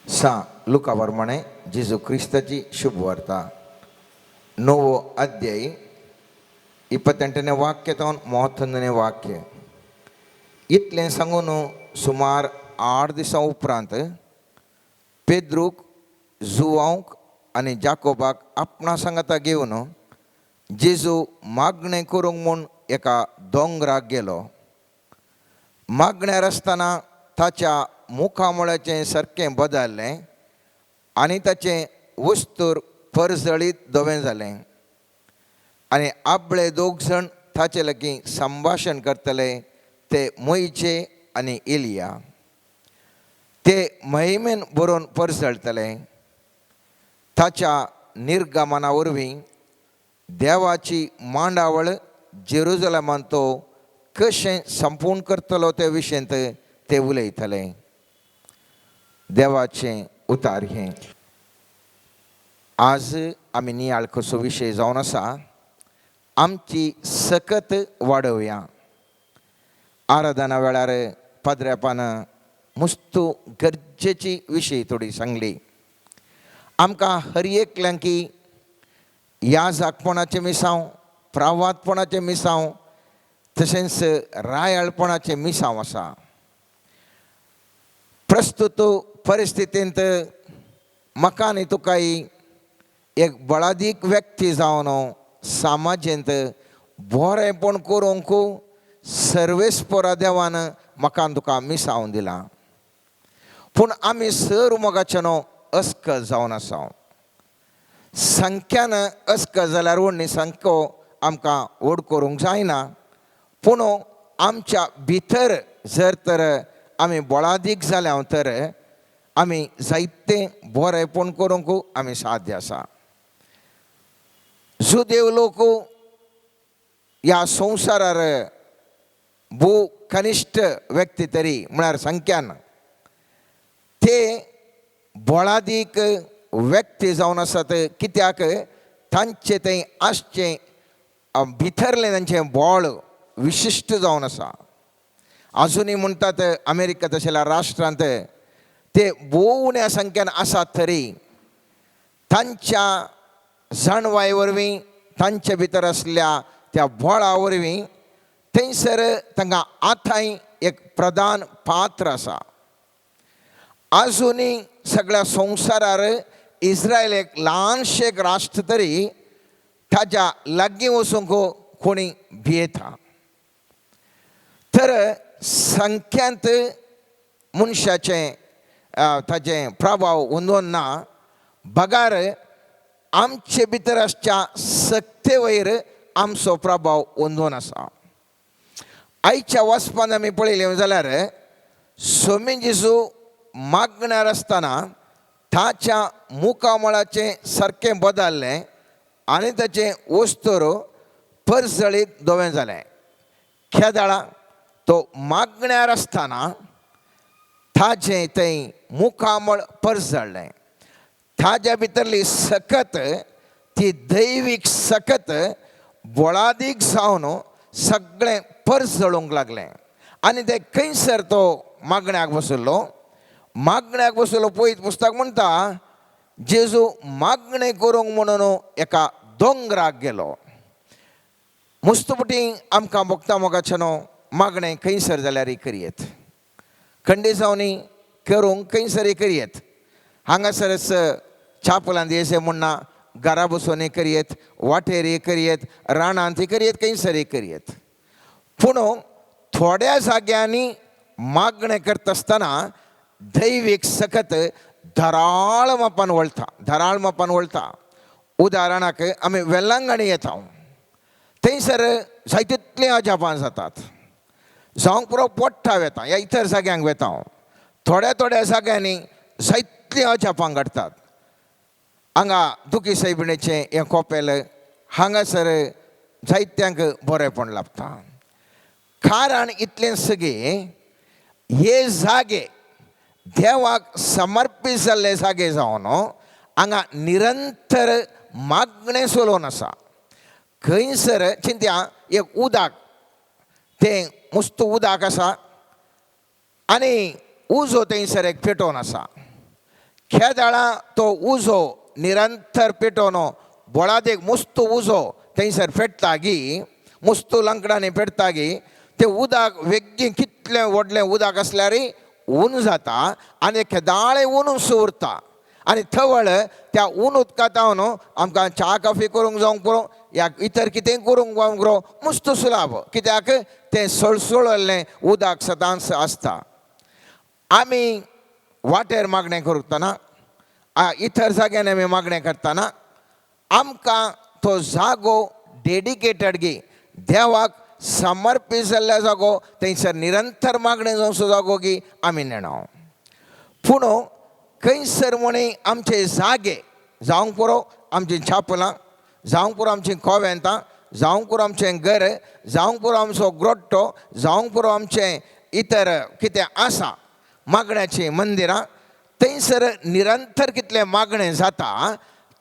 सा लुका प्रमाणे जेजू क्रिस्ताची शुभ वार्ता णवो अध्याय 28ನೇ ವಾಕ್ಯ ತವನ್ 31ನೇ ವಾक्य. इतलें सांगून सुमार 8 दिसां उपरांत पेद्रूक जुवांक आनी जाकोबाक आपणा सांगाता घेवन जेजू मागणें करूंक म्हूण एका दोंगराक गेलो. मागण्यार आसतना ताच्या मुखामळाचें सारकें बदललें आनी ताचें वस्तूर परजळीत धवें जालें. आनी आपले दोग जाण ताचे लागीं संभाशण करतले ते मोयचे आनी इलिया. ते महिमेन बरोवन परजळटले. ताच्या निर्गमना वरवीं देवाची मांडावळ जेरुजलमान तो कशें संपूर्ण करतलो ते विशयंत ते उलयतले. देवाचें उतार हें. आज आमी नियाळ कसो विशय जावन आसा, आमची सकत वाडोवया. आराधना वेळार पाद्र्यापान मुस्तू गरजेची विशय थोडी सांगली. आमकां हर एकल्यांकी ह्या जागपणाचें मिसांव, प्रावादपणाचें मिसांव, तशेंच रायाळपणाचें मिसांव आसा. प्रस्तुत परिस्थितींत म्हाका आनी तुकाय एक बळादीक व्यक्ती जावन समाजेंत बरेंपण करूंक सर्वेस्पोरा देवान म्हाका आनी तुका मिसावन दिलां. पूण आमी सर मोगाचे न्हू अस्कल जावन आसा. संख्यान अस्कल जाल्यार व्हडली संख्यो आमकां व्हड करूंक जायना, पूण आमच्या भितर जर तर आमी बळादीक जाल्या तर आमी जायतें बरेंपण करूंक आमी साध्य आसा. जुदेव लोक ह्या संवसारार भोव कनिश्ठ व्यक्ती तरी म्हळ्यार संख्यान ते बळादीक व्यक्ती जावन आसात. कित्याक तांचे थंय आसचें भितरलें तांचें बळ विशिश्ट जावन आसा. आजुनूय म्हणटात अमेरिका तशेल्या राष्ट्रांत ते भोव उण्या संख्यान आसात तरी तांच्या जाणवाय वरवीं, तांचे भितर आसल्या त्या बळा वरवीं थंयसर तांकां आतांय एक प्रधान पात्र आसा. आजुनूय सगळ्या संवसारार इस्रायल एक ल्हानशें एक राष्ट्र तरी ताज्या लागीं वचूंक कोणी भियेता. तर संख्यांत मनशाचें ताजें प्रभाव उंदोन ना, बगार आमचे भितर आसच्या सक्ते वयर आमचो प्रभाव अंदून आसा. आयच्या वचपान आमी पळयलें जाल्यार सोमी जेजू मागण्यार आसतना ताच्या मुखामळाचें सारकें बदललें आनी ताचें वस्तूर परजळीत धवें जालें. खेदाळा तो मागण्यार आसतना ताजें थंय मुखामळ परजळ्ळें. ताज्या भितरली सकत, ती दैवीक सकत बळादीक जावन सगळें परजळूंक लागलें. आनी ते खंयसर तो मागण्याक बसलो, मागण्याक बसलो. पयत पुस्तक म्हणटा जेजू मागणें करूंक म्हणून एका दोंगराक गेलो. मुस्तपुटी आमकां भोगता मोगाचें न्हू मागणें खंयसर जाल्यार करयेत, खंडे जावनी करूंक खंयसरय करयेत. हांगासरच चापलांत येशें म्हणना, घरा बसून करयेत, वाटेर करयेत, रानांत करयेत, खंयसरय करयेत. पूण थोड्या जाग्यांनी मागणें करता आसतना दैवीक सकत धराळ मापान वळटा, धराळ मापान वळटा. उदाहरणाक आमी वेल्लांगणी येता, थंयसर जायतितलीं अजापां जातात. जावंक पुरो पोट्टा वेता या इतर जाग्यांक वेता, थोड्या थोड्या जाग्यांनी जायतलीं अजापां घडटात. हांगा दुखी सैबिणेचें हें कोपेल, हांगासर जायत्यांक बरेंपण लाबता. कारण इतलें सगळें हे जागे देवाक समर्पीत जाल्ले जागे जावन हांगा निरंतर मागणें चलोवन आसा. खंयसर चिंत्या एक उदक, तें मुस्त उदक आसा आनी उजो थंयसर एक पेटोवन आसा. खेदाळा तो उजो निरंतर पेटोवन बोळादेक मुस्त उजो थंयसर पेटता गी, मुस्त लांकडांनी पेटता गी, तें उदक वेगीं कितलें व्हडलें उदक आसल्यार ऊन जाता आनी खेदाळें ऊन उरता. आनी थवळ त्या ऊन उदकांत न्हू आमकां च्या कॉफी करूंक जावंक पुरो या इतर कितेंय करूंक जावंक पुरो, मुस्त सुलाभ. कित्याक तें सळसळल्लें उदक सदांच आसता. आमी वाटेर मागणें करतना, इतर जाग्यान आमी मागणें करतना आमकां तो जागो डेडिकेटेड गी देवाक समर्पीत जाल्ल्या जागो, थंयसर निरंतर मागणें जावचो जागो गी आमी नेणा. पूण खंयसर म्हणी आमचे जागे जावंक पुरो आमचीं छापलां, जावंक पुरो आमचीं कोवेंतां, जावंक पुरो आमचें घर, जावंक पुरो आमचो ग्रोट्टो, जावंक पुरो आमचें इतर कितें आसा मागण्याचीं मंदिरां, थंयसर निरंतर कितलें मागणें जाता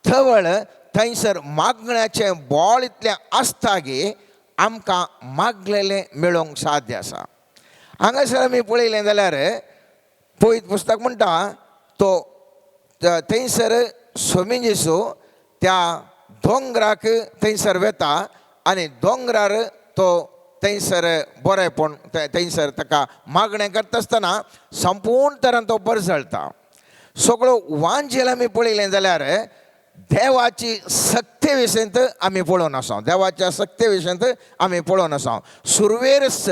थवळ थंयसर मागण्याचें बोळ इतलें आसता की आमकां मागलेलें मेळोवंक साध्य आसा. हांगासर आमी पळयलें जाल्यार पवित्र पुस्तक म्हणटा तो थंयसर स्वामी जेजू त्या दोंगराक थंयसर वेता आनी दोंगरार तो थंयसर बरेंपण थंयसर ताका मागणें करता आसतना संपूर्ण तरान तो परजळटा. सगळो वांजेल आमी पळयलें जाल्यार देवाची सक्ते विशयंत आमी पळोवन आसा, देवाच्या सक्ते विशयंत आमी पळोवन आसा. सुरवेरच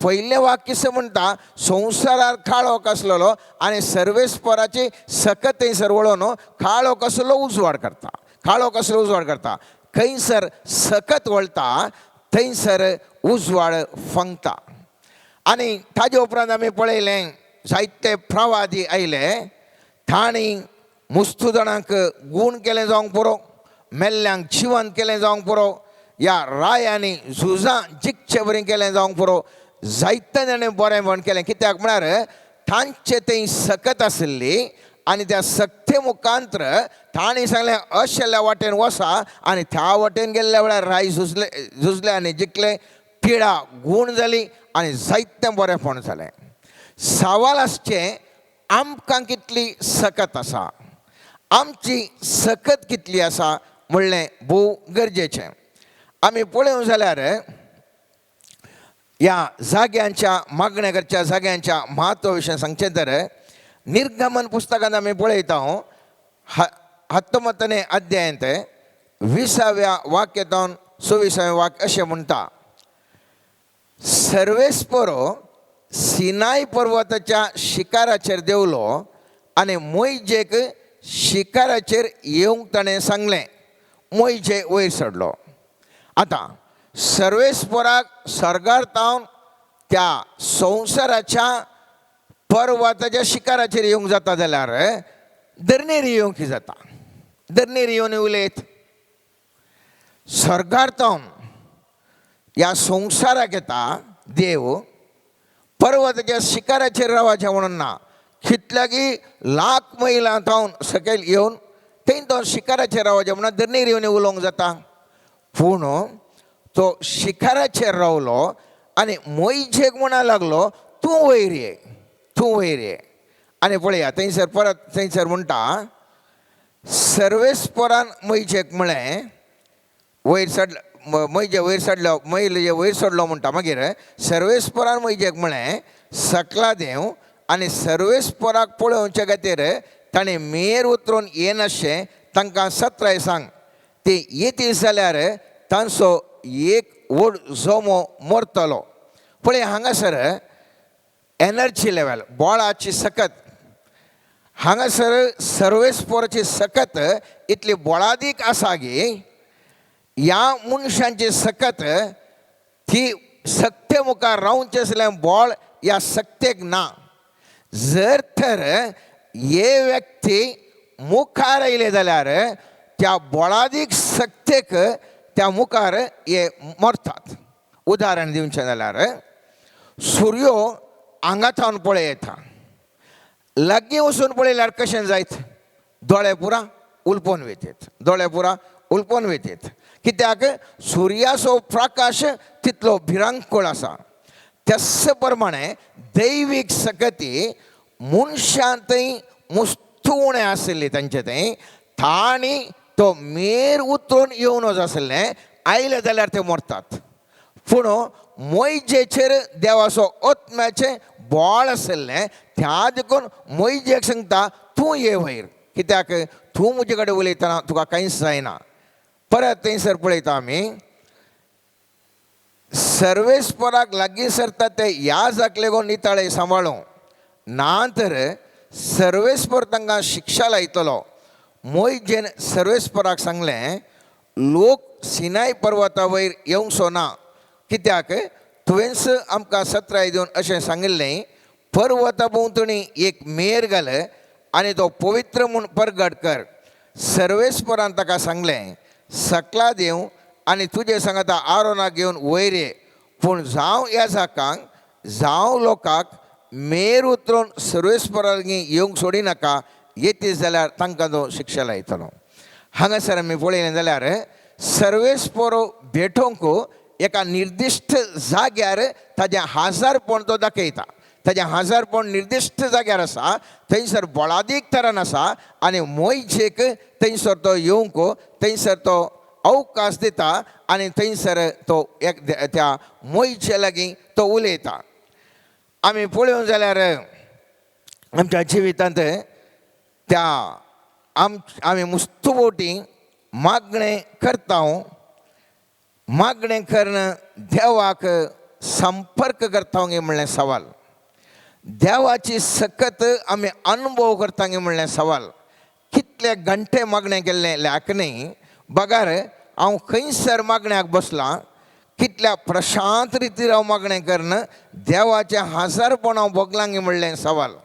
पयलें वाक्य म्हणटा संवसारार काळोख आसलेलो आनी सर्वेस्पराची सकत थंयसर वळोवन काळोख आसलो उजवाड करता, काळोख आसलो उजवाड करता. खंयसर सकत वळटा थंयसर उजवाड फंगता. आनी ताजे उपरांत आमी पळयलें जायते प्रवादी आयले, तांणी मुस्तू जाणांक गूण केलें जावंक पुरो, मेल्ल्यांक जिवंत केलें जावंक पुरो, ह्या रायांनी झुजां जिखचे बरी केलें जावंक पुरो, जायते जाणें बरेंपण केलें. कित्याक म्हळ्यार तांचे थंय सकत आशिल्ली आनी त्या सक्ते मुखांत्र तांणी सांगलें अशेल्या वाटेन वसा आनी त्या वाटेन गेल्ल्या वेळार राय झुजले झुजले आनी जिखले, पिडा गूण जाली आनी जायतें बरेंपण जालें. सवाल आसचें आमकां कितली सकत आसा, आमची सकत कितली आसा म्हणलें भोव गरजेचें. आमी पळोवंक जाल्यार ह्या जाग्यांच्या मागण्या करच्या जाग्यांच्या म्हत्वा विशय सांगचें तर निर्गमन पुस्तकांत आमी पळयता 19 अध्यायांत 20व्या वाक्यांतून 26व्या वाक्य अशें म्हणटा, सर्वेस्परो सिनाय पर्वताच्या शिकाराचेर देंवलो आनी मोयजेक शिकाराचेर येवंक ताणें सांगलें. मोयजे वयर चडलो. आतां सर्वेस्पराक सर्गार तावन त्या संवसाराच्या पर्वताच्या शिकाराचेर येवंक जाता जाल्यार धरणेर येवंक जाता, धरणेर येवन उलयत. सर्गार तावन ह्या संवसाराक येता देव, पर्वताच्या शिकाराचेर रावाचें म्हणून ना, कितल्याकी लाख मैलां तावन सकयल येवन थंय तो शिकाराचेर रावचें म्हणून धरणेर येवन उलोवंक जाता. पूण तो शिकाराचेर रावलो आनी मोयजेक म्हणा लागलो तूं वयर ये, तूं वयर ये. आनी पळया थंयसर परत थंयसर म्हणटा सर्वेस्परान मोयजेक म्हळें वयर चडलो, मोयजे वयर चडलो, मैल वयर चडलो म्हणटा. मागीर सर्वेस्परान मोयजेक म्हळें सकला देंव आनी सर्वेस्पराक पळोवचे खातीर ताणें मेर उतरून येनाशें तांकां सत्राय सांग, ती येती जाल्यार तांचो एक व्हड जोमो मरतलो. पळय हांगासर एनर्जी लेवल बोळाची सकत, हांगासर सर्वेस्पोराची सकत इतली बोळादीक आसा की ह्या मनशांची सकत ती सक्ते मुखार रावचें आसलें बोळ ह्या सक्तेक ना. जर तर हे व्यक्ती मुखार आयले जाल्यार त्या बोळादीक सक्तेक त्या मुखार हे मरतात. उदाहरण दिवचें जाल्यार सुर्यो हांगा थावन पळय येता, लागीं वचून पळयल्यार कशें जायत, दोळे पुरा उलपोन वयतात, दोळे पुरा उलपोन वयतात. कित्याक सुर्याचो प्रकाश तितलो भिरांकूळ आसा. त्याच प्रमाणे दैवीक सकती मनशां थंय मुस्तू उणें आशिल्ली तांचे थंय, तांणी तो मेर उतरून येवन आसलें, आयले जाल्यार ते मरतात. पूण मोयजेचेर देवाचो आत्म्याचें बोळ आशिल्लें, त्या देखून मोयजेक सांगता तूं ये वयर, कित्याक तूं म्हजे कडेन उलयतना तुका कांयच जायना. परत थंयसर पळयता आमी सर्वेस्पराक लागीं सरता ते ह्या जाक लागून निताळे सांबाळूं, ना तर सर्वेस्पर तांकां शिक्षा लायतलो. मोयजेन सर्वेस्पराक सांगलें, लोक सिनाय पर्वता वयर येवंकसो ना, कित्याक तुवेंच आमकां सत्राय दिवन अशें सांगिल्लें, पर्वता भोंवतणी एक मेर घाल आनी तो पवित्र म्हूण परगट कर. सर्वेस्परान ताका सांगलें, सकला देव आनी तुजे सांगाता आरोनाक घेवन वयर ये, पूण जावं याजकांक जावं लोकांक मेर उतरून सर्वेस्परा लागीं येवंक सोडिनाका, येतीस जाल्यार तांकां तो शिक्षा लायतलो. हांगासर आमी पळयलें जाल्यार सर्वेस्पर भेटोवंक एका निर्दिश्ट जाग्यार ताजें हाजारपण तो दाखयता. ताजें हाजारपण निर्दिश्ट जाग्यार आसा, थंयसर बळादीक तरान आसा आनी मोयजेक थंयसर तो येवंक थंयसर तो अवकाश दिता आनी थंयसर तो एक त्या मोयजे लागीं तो उलयता. आमी पळोवंक जाल्यार आमच्या जिवितांत त्या आमी मुस्तू बोटी मागणें करता. मागणें करून देवाक संपर्क करता गे म्हणलें सवाल, देवाची सकत आमी अनुभव करता गे म्हणलें सवाल. कितले घंटे मागणें केल्लें लेख न्ही, बगार हांव खंयसर मागण्याक बसलां, कितल्या प्रशांत रितीर हांव मागणें करून देवाचें हाजारपण हांव भोगलां गे म्हणलें सवाल.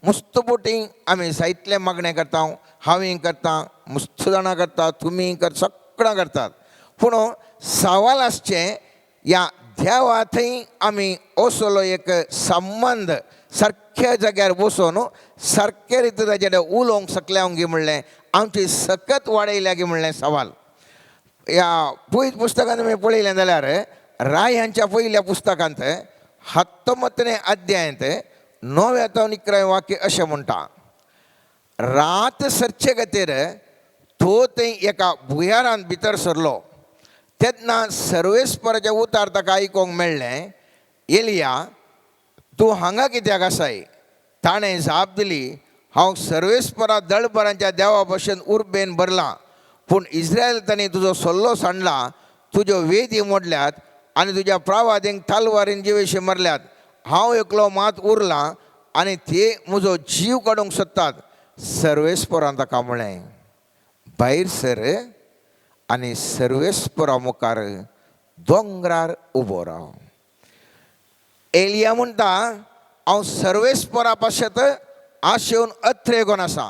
मुस्त बोटी आमी जायतलें मागणें करता, हांवूय करता, मुस्त जाणां करता, तुमी कर, सगळां करतात. पूण सवाल आसचें ह्या देवा थंय आमी असलो एक संबंद सारक्या जाग्यार बसून सारके रितीन ताजे कडेन उलोवंक शकले गे म्हणलें आमची सकत वाडयल्या गे म्हणलें सवाल. ह्या पयत पुस्तकांत आमी पळयलें जाल्यार रायांच्या पयल्या पुस्तकांत 19 अध्यायांत 9 तावन 11 वाक्य अशें म्हणटा, रात सरचे खातीर तो थंय एका भुंयारांत भितर सरलो, तेन्ना सर्वेस्पराचें उतार ताका आयकूंक मेळ्ळें, एलिया तूं हांगा कित्याक आसाय? ताणें जाप दिली, हांव सर्वेस्परा दळबरांच्या देवा भशेन उर्बेन भरलां, पूण इस्रायल तांणी तुजो सल्लो सांडला, तुज्यो वेदी मोडल्यात आनी तुज्या प्रावादींक तालवारीन जिवेशी मरल्यात. हांव एकलो मात उरलां आनी ते म्हजो जीव काडूंक सोदतात. सर्वेस्परान ताका म्हळें, भायर सर आनी सर्वेस्परा मुखार दोंगरार उबो राव. एलिया म्हणटा, हांव सर्वेस्परा पासत आशेवन अत्रेगोन आसा,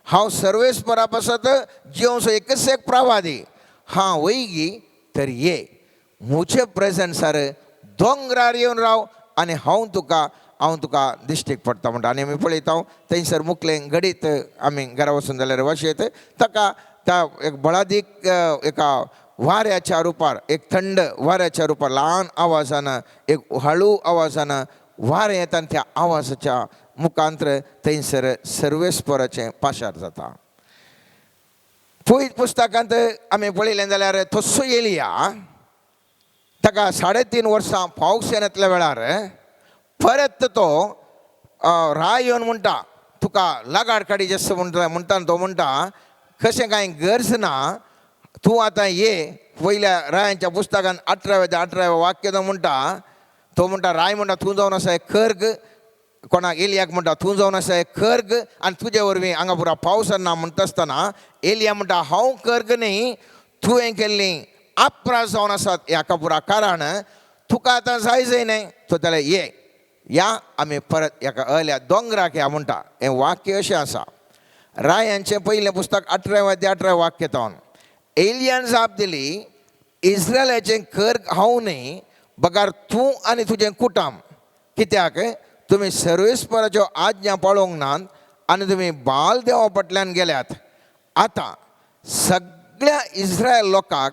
हांव सर्वेस्परा पासत जिवसो एकच एक प्रवादी, हांव वयगी तर ये म्हजे प्रेजन्सार दोंगरार येवन राव आनी हांव तुका दिश्टीक पडटा म्हणटा. आनी आमी पळयता थंयसर मुखलें घडीत आमी घरा वचून जाल्यार वाशेत ताका त्या एक बळादीक एका वाऱ्याच्या रुपार, एक थंड वाऱ्याच्या रुपार, ल्हान आवाजान, एक हळू आवाजान वारें येता आनी त्या आवाजाच्या मुखांतर थंयसर सर्वेस्पराचें पाशार जाता. पयत पुस्तकांत आमी पळयलें जाल्यार तस्सो एलिया ताका 3.5 वर्सां पावस येनातल्या वेळार परत तो राय येवन म्हणटा, तुका लगाड काडी जसो म्हणटा म्हणटा तो म्हणटा कशें कांय गरज ना, तूं आतां ये. पयल्या रायांच्या पुस्तकान 18व्या 18व्या वाक्य तो म्हणटा, तो म्हणटा राय म्हणटा तूं जावन आसा कर्ग, कोणाक एलियाक म्हणटा तूं जावन आसा कर्ग आनी तुजे वरवीं हांगा पुरा पावस ना म्हणटा आसतना एलिया म्हणटा हांव कर्ग न्ही, तुवें केल्ली आपरास जावन आसात ह्या पुरा कारण तुका आतां जाय जाय न्ही. तो जाल्यार ये या आमी परत एका अल्या दोंगराक या म्हणटा. हें वाक्य अशें आसा रायांचें पयलें पुस्तक 18व्या 18व्या वाक्य तावन एलियान जाप दिली, इस्रायलाचें कर्ग हांव न्ही, बगार तूं आनी तुजें कुटाम, कित्याक तुमी सर्वेस्पराच्यो आज्ञा पाळोवंक नात आनी तुमी बाल देवा फाटल्यान गेल्यात. आतां सगळ्या इस्रायल लोकांक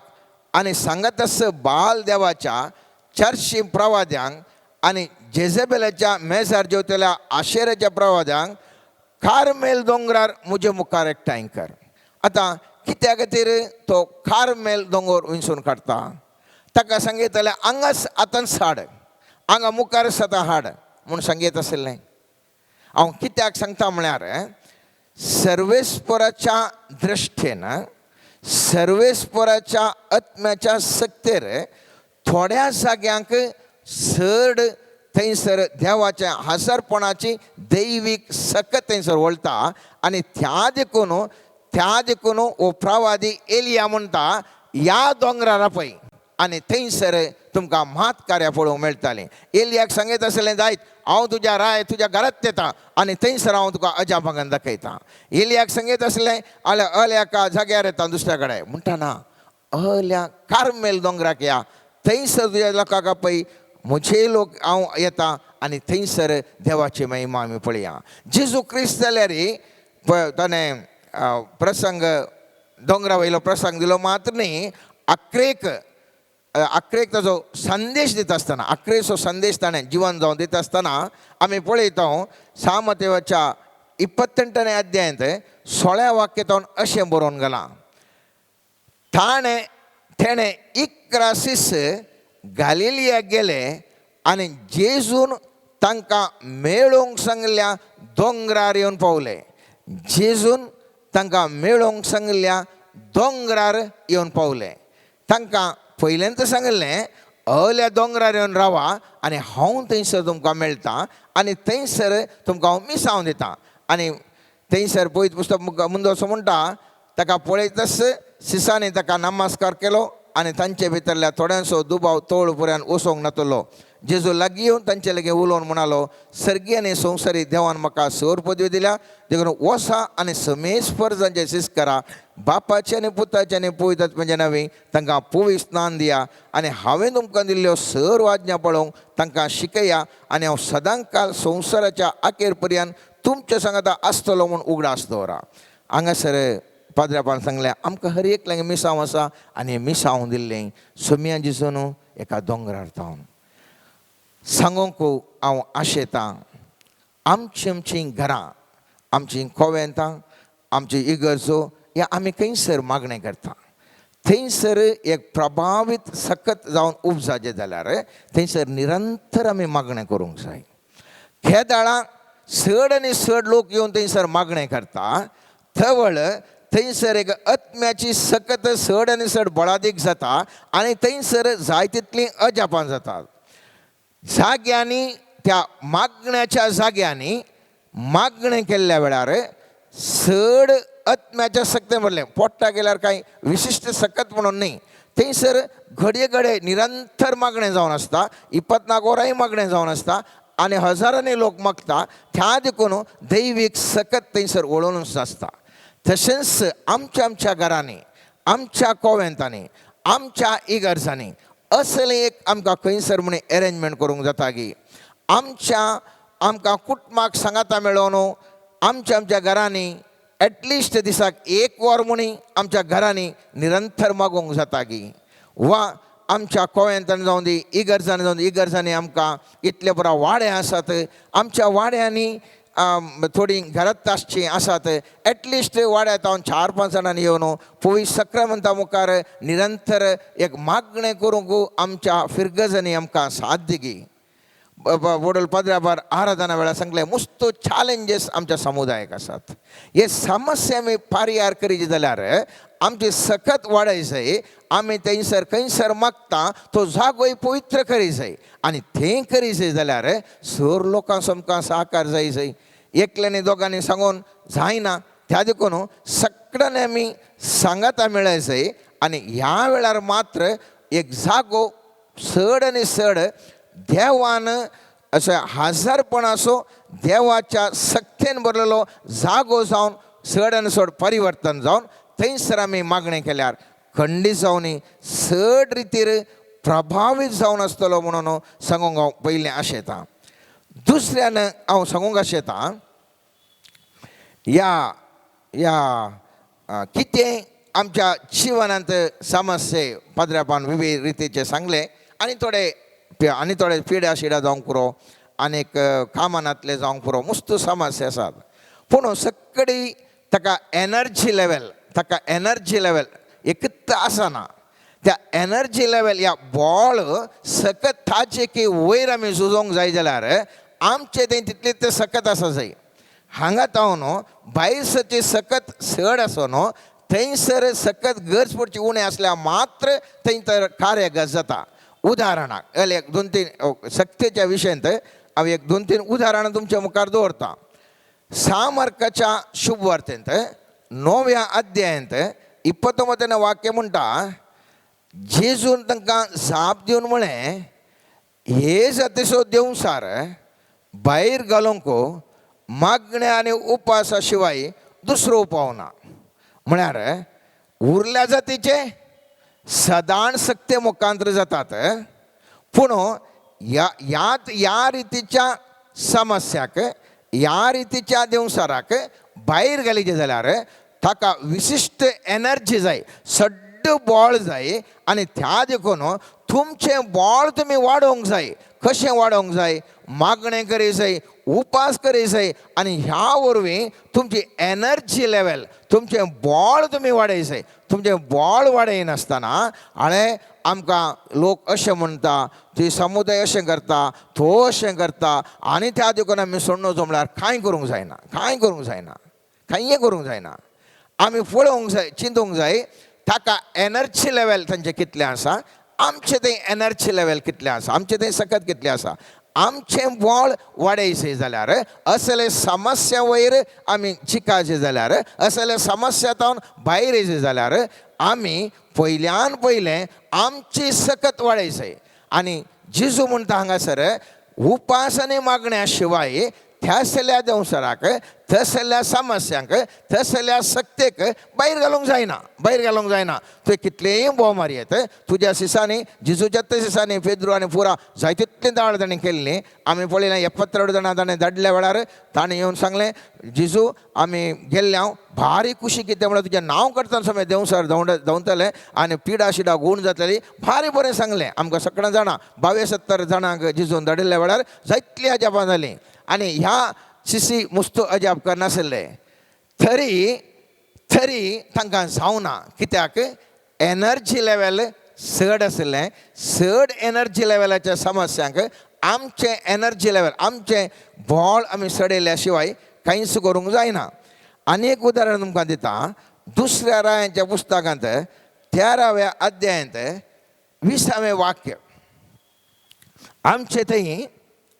आनी सांगत आस बाल देवाच्या 400 प्रवाद्यांक आनी जेजेबेलाच्या मेजार जेवतल्या आशेराच्या प्रवाद्यांक कार्मेल दोंगरार म्हजे मुखार एकठांय कर. आतां कित्या खातीर तो कार्मेल दोंगर विंचून काडटा? ताका सांगयतलें हांगाच आतांच हाड, हांगा मुखार आतां हाड म्हूण सांगयत आशिल्लें. हांव कित्याक सांगता म्हळ्यार सर्वेस्पराच्या दृश्टेन, सर्वेस्पराच्या आत्म्याच्या सक्तेर थोड्या जाग्यांक चड थंयसर देवाच्या हाजरपणाची दैवीक सकत थंयसर वळता आनी त्या देखून हो प्रवादी एलिया म्हणटा, ह्या दोंगरार पळय आनी थंयसर तुमकां म्हात कार्यां पळोवंक मेळटालीं. एलियाक सांगीत आसलें जायत, हांव तुज्या राय तुज्या घरांत येता आनी थंयसर हांव तुका अजापांगन दाखयता. एलियाक सांगीत आसलें आल्या अल्या जाग्यार येता दुसऱ्या कडेन म्हणटा ना, अल्या कार्मेल दोंगराक या, थंयसर तुज्या लोकांक पळय, म्हजे लोक हांव येता आनी थंयसर देवाची महिमा आमी पळया. जेजू क्रिस्त जाल्यार ताणें प्रसंग दोंगरा वयलो प्रसंग दिलो मात्र न्ही, आक्रेक आक्रेक ताजो संदेश दिता आसतना, आक्रेचो संदेश ताणें जिवन जावन दिता आसतना आमी पळयता सामतेवाच्या 28ನೇ अध्यायांत 16 वाक्य अशें बरोवन गेलां, तेणें 11 शिस गालिलियाक गेले आनी जेजून तांकां मेळोवंक सांगल्या दोंगरार येवन पावले. जेजून तांकां मेळोवंक सांगल्या दोंगरार येवन पावले. तांकां पयल्यांत सांगिल्लें, अल्या दोंगरार येवन रावा आनी हांव थंयसर तुमकां मेळटा आनी थंयसर तुमकां हांव मिसावन दिता. आनी थंयसर पयत पुस्तक मुंदो असो म्हणटा, ताका पळयतच सिसांनी ताका नमस्कार केलो आनी तांचे भितरल्या थोड्यांचो दुबाव तोळ पर्यंत वचोंक नातलो. जेजू लागीं येवन तांचे लागीं उलोवन म्हणालो, सर्गी आनी संवसारी देवान म्हाका सर पदवी दिल्या, देखून वसा आनी समेज फर्जांचे शिस करा, बापाचे आनी पुताचे आनी पवित्र आत्म्याचे नांवी तांकां पवित्र स्नान दिया आनी हांवें तुमकां दिल्ल्यो सर्व आज्ञा पळोवंक तांकां शिकया आनी हांव सदांकाल संवसाराच्या अखेर पर्यंत तुमच्या सांगाता आसतलो म्हूण उगडास दवरा. हांगासर पाद्र्यापान सांगलें, आमकां हर एक लागीं मिसांव आसा आनी मिसांव दिल्लें सोमया जेजून एका दोंगरार तावन. सांगूंक हांव आशेतां, आमची आमचीं घरां, आमचीं कोवेंतां, आमची इगर्जो या आमी खंयसर मागणें करता थंयसर एक प्रभावीत सकत जावन उपजाचें जाल्यार थंयसर निरंतर आमी मागणें करूंक जाय. खेदाळां चड आनी चड लोक येवन थंयसर मागणें करता, थवळ थंयसर एक आत्म्याची सकत चड आनी चड बळादीक जाता आनी थंयसर जाय तितलीं अजापां जातात. जाग्यांनी, त्या मागण्याच्या जाग्यांनी मागणें केल्ल्या वेळार चड आत्म्याच्या सक्तें भरलें. पोट्टा गेल्यार कांय विशिश्ट सकत म्हणून न्ही, थंयसर घडये घडये निरंतर मागणें जावन आसता, 24 वरांय मागणें जावन आसता आनी हजारांनी लोक मागता. त्या देखून दैवीक सकत थंयसर वळोवनूच आसता. तशेंच आमच्या आमच्या घरांनी, आमच्या कोवेंतांनी, आमच्या इगर्जांनी असलें एक आमकां खंयसर म्हण एरेंजमेंट करूंक जाता की आमच्या आमकां कुटुंबाक सांगाता मेळोवन आमच्या आमच्या घरांनी एटलिस्ट दिसाक एक वर म्हणी आमच्या घरांनी निरंतर मागोवंक जाता की, वा आमच्या कोवेंतांनी जावं दी, इगर्जांनी जावं दी, इगर्जांनी आमकां इतले पुरा वाडे आसात, आमच्या वाड्यांनी थोडीं घरांत आसचीं आसात, एटलिस्ट वाड्यार हांव 4-5 जाणांनी येवन पवित्र सक्रामेंता मुखार निरंतर एक मागणें करूंक आमच्या फिरगजांनी आमकां साथ दिगी. वडोल पाद्राबार आराधना वेळार सांगलें, मुस्तो चॅलेंजीस आमच्या समुदायाक आसात. हे समस्या आमी पारियार करीत जाल्यार आमची सकत वाडय जाय. आमी थंयसर खंयसर मागता तो जागोय पवित्र करी जाय आनी तें करी जाय जाल्यार सर लोकांक आमकां सहकार जाय जाय. एकल्यांनी दोगांनी सांगून जायना, त्या देखून सगळ्यांनी आमी सांगाता मेळय जाय. आनी ह्या वेळार मात्र एक जागो चड आनी चड देवान अशें हजारपणाचो देवाच्या सक्तेन भरलेलो जागो जावन चड आनी चड परिवर्तन जावन थंयसर आमी मागणें केल्यार खंडीत जावन चड रितीर प्रभावीत जावन आसतलो म्हणून सांगूंक हांव पयलें आशेतां. दुसऱ्यान हांव सांगूंक आशेतां, ह्या ह्या कितें आमच्या जिवनांत समस्ये पाद्र्यापान विविध रितीचे सांगले आनी थोडे आनी थोडे पिड्या शिड्या जावंक पुरो आनीक कामानातले जावंक पुरो, मुस्त समस्या आसात. पूण सगळी ताका एनर्जी लेवल, ताका एनर्जी लेवल एकच आसना. त्या एनर्जी लेवल या बॉल सकत ताचे की वयर आमी झुजोंक जाय जाल्यार आमचे तें तितलें तें सकत आसा जाय. हांगा तावन भायर सरची सकत चड आसा न्हू, थंयसर सकत गरज पडची उणें आसल्यार मात्र थंय तर कार्यगत जाता. उदाहरणाक एक दोन तीन सक्तेच्या विशयांत हांव एक दोन तीन उदाहरणां तुमच्या मुखार दवरता. सामर्काच्या शुभवार्तेंत 9व्या अध्यायांत 29 वाक्य म्हणटा, जेजून तांकां जाप दिवन म्हळें, हे जातीचो देंवचार भायर घालूंक मागण्या आनी उपासा शिवाय दुसरो उपाव ना. म्हळ्यार उरल्या जातीचे सदांच सक्ते मुखांतर जातात, पूण ह्या ह्या रितीच्या समस्याक ह्या रितीच्या देंवचाराक भायर घालीचे जाल्यार ताका विशिश्ट एनर्जी जाय, सड्ड बळ जाय. आनी त्या देखून तुमचें बळ तुमी वाडोवंक जाय. कशें वाडोवंक जाय? मागणें करी जाय, उपास करी जाय आनी ह्या वरवीं तुमची एनर्जी लेवल, तुमचें बळ तुमी वाडय जाय. तुमचें बळ वाडयनासतना हांवें आमकां लोक अशें म्हणटा, ती समुदाय अशें करता, तो अशें करता आनी त्या देखून आमी सोडणो म्हणल्यार कांय करूंक जायना, कांय करूंक जायना, कांय करूंक जायना. आमी पळोवंक जाय, चिंतूंक जाय ताका एनर्जी लेवल तांचें कितलें आसा, आमचें तें एनर्जी लेवल कितलें आसा, आमचें तें सकत कितलें आसा. आमचें बळ वाडयचें जाल्यार असले समस्या वयर आमी चिकाचें जाल्यार, असले समस्या जावन भायर येयचें जाल्यार आमी पयल्यान पयलें आमची सकत वाडयचें. आनी जेजू म्हणटा हांगासर उपास आनी मागण्या शिवाय थ्यासल्या देंवचाराक, थसल्या समस्यांक, थसल्या सक्तेक भायर घालूंक जायना, भायर घालूंक जायना. तुवें कितलेंय बोव मारयेत तुज्या सिसांनी, जेजूच्या सिसांनी पेद्रू आनी पुरा जाय तितलें दाळ ताणें केल्लीं. आमी पळयलें 72 जाणां ताणें धाडल्या वेळार ताणें येवन सांगलें, जेजू आमी गेल्ले हांव भारी खुशी कितें म्हळ्यार तुजें नांव करतना समेत देंवचार धांवतलें आनी पिडा शिडा गूण जातली. भारी बरें सांगलें. आमकां सगळ्यां जाणां 72 जाणांक जेजून धाडिल्ल्या वेळार जायतलीं अजापां जालीं आनी ह्या शिशी मुस्तू अजाप करनासले तरी तरी तांकां जावना. कित्याक? एनर्जी लेवल चड आशिल्लें. चड एनर्जी लेवलाच्या समस्यांक आमचें एनर्जी लेवल, आमचें बळ आमी चडयल्या शिवाय कांयच करूंक जायना. आनी एक उदाहरण तुमकां दिता, दुसऱ्या रायांच्या पुस्तकांत 13व्या अध्यायांत 20वें वाक्य. आमचें थंय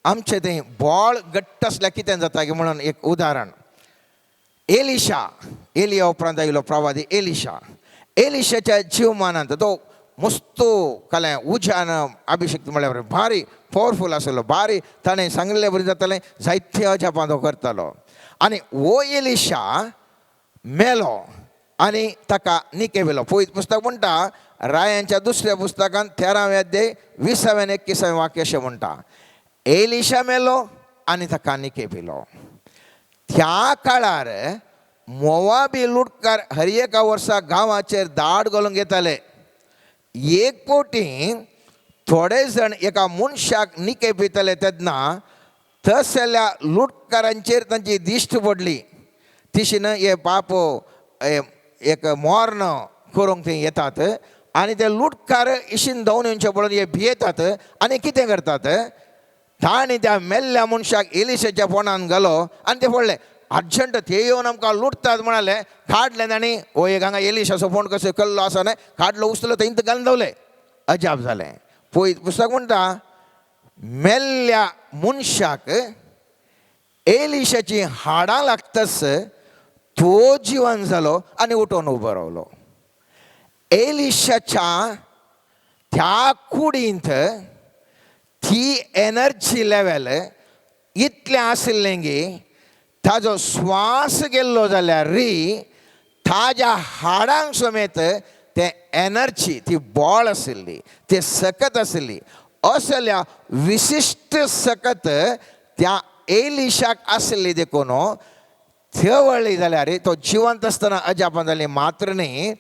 आमचें थंय बळ घट्ट आसल्यार कितें जाता की म्हणून एक उदाहरण. एलिशा, एलिया उपरांत आयिल्लो प्रवादी एलिशा. एलिशाच्या जीवमानांत तो मस्तो कालें उज्यान अभिषेक म्हळ्यार भारी पावरफूल आसलो, भारी ताणें सांगिल्ले बरी जातालें, जायते अजापां तो करतालो. आनी हो एलिशा मेलो आनी ताका निके व्हेलो. पवित्र पुस्तक म्हणटा रायांच्या दुसऱ्या पुस्तकांत 13व्या अध्याय 20व्या आनी 21व्या वाक्य अशें म्हणटा, एलिशा मेलो आनी ताका निके पिलो. त्या काळार मोवाबी लुटकार हर एका वर्सा गांवाचेर दाड घालूंक येताले. एक फावटी थोडे जाण एका मनशाक निके पिताले तेन्ना तसल्या लुटकारांचेर तांची दिश्ट पडली. तिशीन हे पाप एक मोर्न करूंक थंय येतात आनी ते लुटकार इशीन धांवन येवचे पळोवन हे भियेतात आनी कितें करतात, तांणी त्या मेल्ल्या मनशाक एलिशाच्या फोंडान घालो आनी ते पडले. अर्जंट ते येवन आमकां लुटतात म्हणाले, काडलें तांणी. ओ एक हांगा एलिशाचो फोंड कसो कल्लो आसा न्हय, काडलो उचलो थंय घालून दवरलें. अजाप जालें. पळय पुस्तक म्हणटा मेल्ल्या मनशाक एलिशाची हाडां लागतच तो जिवन जालो आनी उठोवन उबो रावलो. एलिशाच्या त्या कुडींत ती एनर्जी लेवल इतलें आशिल्लें की ताजो श्वास गेल्लो जाल्यार री ताज्या हाडांक समेत तें एनर्जी, ती बळ आशिल्ली, ती सकत आशिल्ली. असल्या विशिश्ट सकत त्या एलिशाक आशिल्ली देखून थेवळ्ळी जाल्यार तो जिवंत आसतना अजापां जाली मात्र न्ही,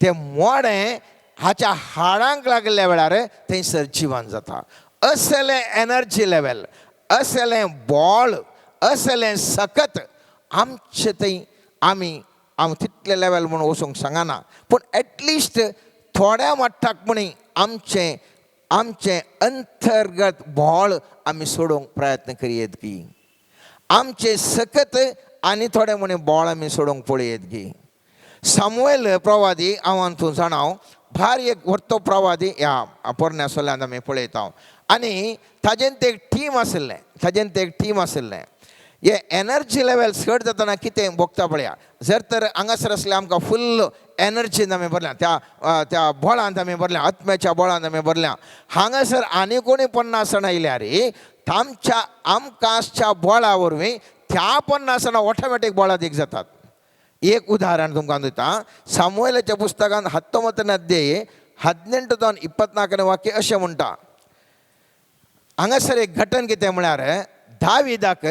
तें मोडें हाच्या हाडांक लागल्या वेळार थंयसर जिवन जाता. असलें एनर्जी लेवल, असलें बळ, असलें सकत आमचें थंय आमी हांव तितलें लेवल म्हूण वचूंक सांगना, पूण एटलिस्ट थोड्या मट्टाक म्हणी आमचें आमचें अंतर्गत बळ आमी सोडोवंक प्रयत्न करयेत की आमचें सकत आनी थोडे म्हणी बळ आमी सोडोवंक पळयत की. सामुएल प्रवादी हांव तूं जाणा भारी एक व्हडतो प्रवादी ह्या पोरण्या सोल्यांत आमी पळयता. आनी ताजेन ते एक टीम आशिल्लें, ताजेन ते एक टीम आशिल्लें. हे एनर्जी लेवल चड जातना कितें भोगता पळया. जर तर हांगासर आसल्यार आमकां फुल्ल एनर्जीन आमी भरल्या, त्या त्या बळांत आमी भरल्या, आत्म्याच्या बळांत आमी भरल्या. हांगासर आनी कोणी 50 जाणां येयल्यार तांच्या आमकां आसच्या बळा वरवीं त्या 50 जाणां ऑटोमॅटीक बळादीक जातात. एक उदाहरण तुमकां दिता. सामुएलाच्या पुस्तकांत 19 अध्याय 18 24 वाक्य अशें म्हणटा. हांगासर एक घटन कितें म्हळ्यार दाविदाक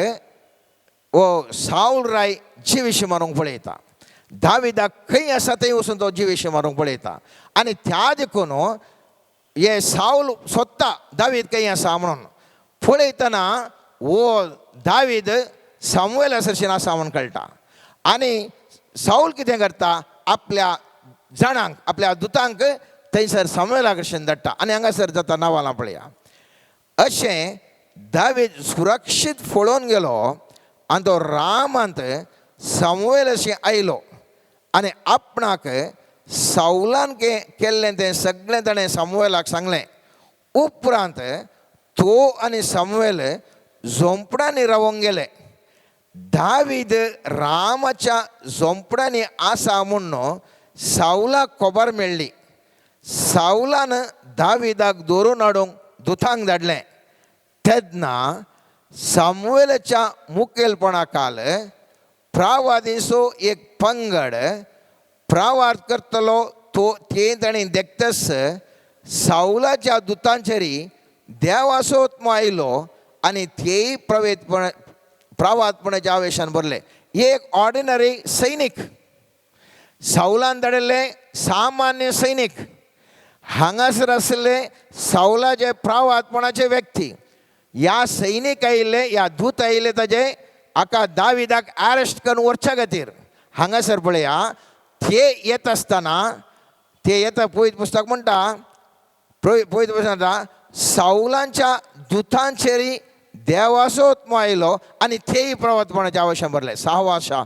वो सावल राय जिविशी मारूंक पळयता. दाविदाक खंय आसा थंय वचून तो जिविशी मारूंक पळयता. आनी त्या देखून हे सावल सोदता दावीद खंय आसा म्हणून. पळयतना वो दावीद सामुएला सरशीन आसा म्हूण कळटा. आनी सावल कितें करता, आपल्या जाणांक आपल्या दुतांक थंयसर सामुएला कडल्यान धाडटा. आनी हांगासर जाता नावालां पळया. अशें दावीद सुरक्षीत पळोवन गेलो आनी तो रामांत सामुएल अशें आयलो आनी आपणाक सावलान केल्लें तें सगळें ताणें सामुएलाक सांगलें. उपरांत तो आनी सामुएल झोंपडांनी रावोंक गेले. दावीद रामाच्या झोंपडांनी आसा म्हूण सावलाक खबर मेळ्ळी. सावलान दाविदाक धरून हाडूंक दुतांक धाडलें. तेन्ना सामुएलाच्या मुखेलपणा खाल प्रावादीचो एक पंगड प्रावाद करतलो तो ते ताणें देखतच सावलाच्या दुतांचेर देवाचो आत्मो आयलो आनी तेय प्रवेतपण प्रावादपणाच्या आवेशान भरले. एक ऑर्डिनरी सैनीक, सावलान धाडिल्ले सामान्य सैनीक, हांगासर आशिल्ले सावलाचे प्रावादपणाचे व्यक्ती. ह्या सैनीक आयिल्ले, ह्या दूत आयिल्ले ताजे हाका दाविदाक अरेस्ट करून व्हरच्या खातीर. हांगासर पळया ते येत आसतना ते येता पवित्र पुस्तक म्हणटा, पवित्र पुस्तक म्हणटा सावलांच्या दुतांचेर देवाचो आत्मो आयलो आनी तेय प्रवातपणाच्या आवश्यक भरले. साहवासा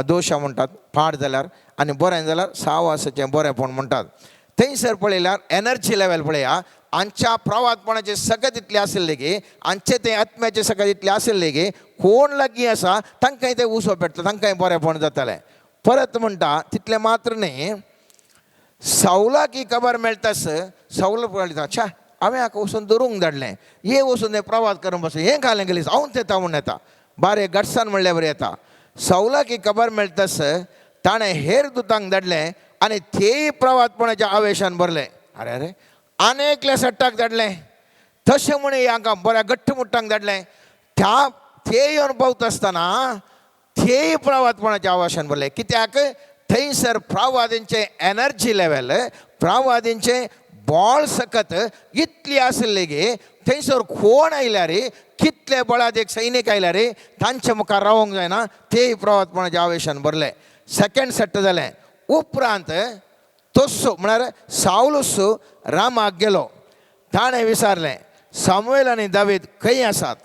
दोशा म्हणटात पाड जाल्यार आनी बरें जाल्यार साहवासाचें बरेंपण म्हणटात. थंयसर पळयल्यार एनर्जी लेवल पळया. आमच्या प्रवातपणाचे सकत इतलें आशिल्लें की आमचे ते आत्म्याचे सकत इतलें आशिल्लें की कोण लागीं आसा तांकांय तें उसो पेटता, तांकांय बरेंपण जातालें. परत म्हणटा तितलें मात्र न्ही, सावलाक ही खबर मेळटास सावल पळयता, छा हांवें हाका वचून धरूंक धाडलें, हे वचून तें प्रवास करून बसलें, हें घालें गेली हांव येता म्हूण येता, बारे गटसान म्हणल्या बरें येता. सावलाक ही खबर मेळटास ताणें हेर दुतांक धाडलें आनी तेय प्रवातपणाच्या आवेशान भरलें. अरे अरे आनी एकल्या सट्टाक धाडलें, तशें म्हण हांकां बऱ्या घट्ट मुट्टांक धाडलें. त्या ते येवन पावता आसतना तेय प्रवातपणाच्या आवेशान भरलें. कित्याक थंयसर प्रवादींचें एनर्जी लेवल, प्रवादींचें बळ सकत इतली आशिल्ली की थंयसर कोण आयल्यार, कितले बळादीक सैनीक आयल्यार तांचे मुखार रावंक जायना, तेय प्रवातपणाच्या आवेशान भरले. सेकंड सेट जालें. उपरांत तस्सो म्हळ्यार सावलूस रामाक गेलो. ताणें विचारलें सामुएल आनी दावीद खंय आसात?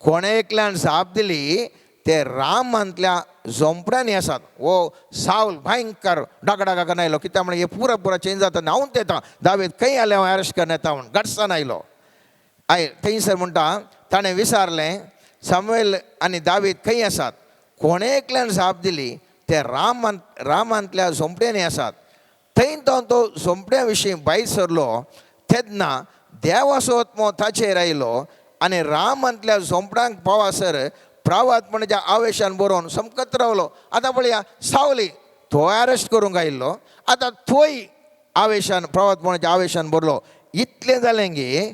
कोणें एकल्यान जाप दिली ते रामांतल्या झोंपड्यांनी आसात. हो सावल भयंकर डागा करून आयलो, कित्याक म्हळ्यार हे पुरा पुरा चेंज जाता, न्हांवन येता दावीद खंय आले हांव अरेस्ट करून येता म्हूण गटसान आयलो. I थंयसर म्हणटा ताणें विचारलें सामुएल आनी दावीद खंय आसात? कोणें एकल्यान जाप दिली ते रामांतल्या झोंपड्यांनी आसात. थंय तो तो झोंपड्या विशीं भायर सरलो तेन्ना देवाचो आत्मो ताचेर आयलो आनी रामांतल्या झोंपड्यांक पावासर प्रावातपणाच्या आवेशान बरोवन समकत रावलो. आतां पळया सावली तो अरेस्ट करूंक आयिल्लो, आतां तोय आवेशान प्रवातपणाच्या आवेशान भरलो. इतलें जालें की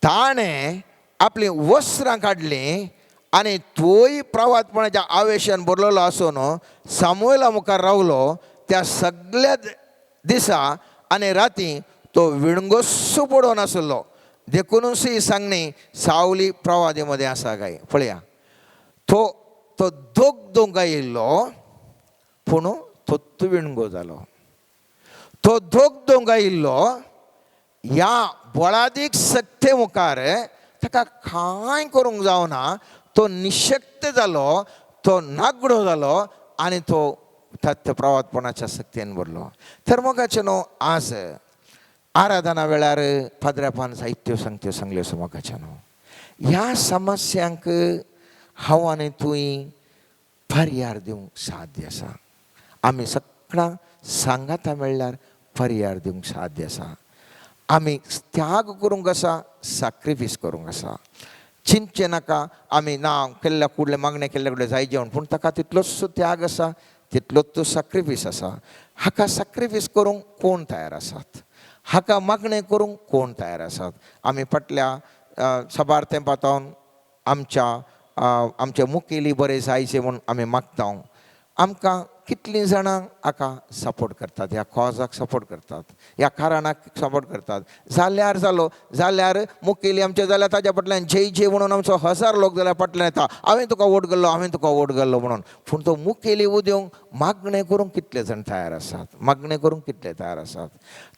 ताणें आपलीं वस्त्रां काडलीं आनी तोय प्रवातपणाच्या आवेशान भरलेलो आसून सामुएला मुखार रावलो. त्या सगळ्या दिसा आनी राती तो विणगोसो पडोवन आसलो. देखुनूच ही सांगणी सावली प्रवादी मदें आसा काय पळया. तो तो दोग दोंग आयिल्लो पूण तोत्तू विणगो जालो. तो दोग दोंग आयिल्लो ह्या बळादीक सक्ते मुखार ताका कांय करूंक जावना, तो निशक्त जालो, तो नागडो जालो आनी तो तथ्य प्रवातपणाच्या सक्तेन भरलो. तर मोगाचें न्हू आज आराधना वेळार पाद्र्यापान जायत्यो सांगत्यो सांगल्यो मोगाचें न्हू ह्या समस्यांक हांव आनी तुवें पर्यार दिवंक साध्य आसा. आमी सगळां सांगाता मेळ्ळ्यार पर्यार दिवंक साध्य आसा. आमी त्याग करूंक आसा, साक्रिफीस करूंक आसा. चिंतचें नाका आमी ना केल्ल्या कुडलें मागणें केल्ल्या कुडलें जाय जेवण, पूण ताका तितलोच त्याग आसा, तितलोच तो साक्रिफीस आसा. हाका साक्रिफीस करूंक कोण तयार आसात? हाका मागणें करूंक कोण तयार आसात? आमी फाटल्या साबार तेंपा सावन आमच्या आमचे मुखेली बरें जायचे म्हूण आमी मागता. आमकां कितलीं जाणां हाका सपोर्ट करतात, ह्या कॉजाक सपोर्ट करतात, ह्या कारणाक सपोर्ट करतात. जाल्यार जालो जाल्यार मुखेली आमचे जाल्यार ताज्या फाटल्यान जय जय म्हणून आमचो हजार लोक जाल्यार फाटल्यान येता, हांवें तुका वोट घाल्लो, हांवें तुका वोट घाल्लो म्हणून. पूण तो मुखेली उदेवंक मागणें करूंक कितले जाण तयार आसात? मागणें करूंक कितले तयार आसात?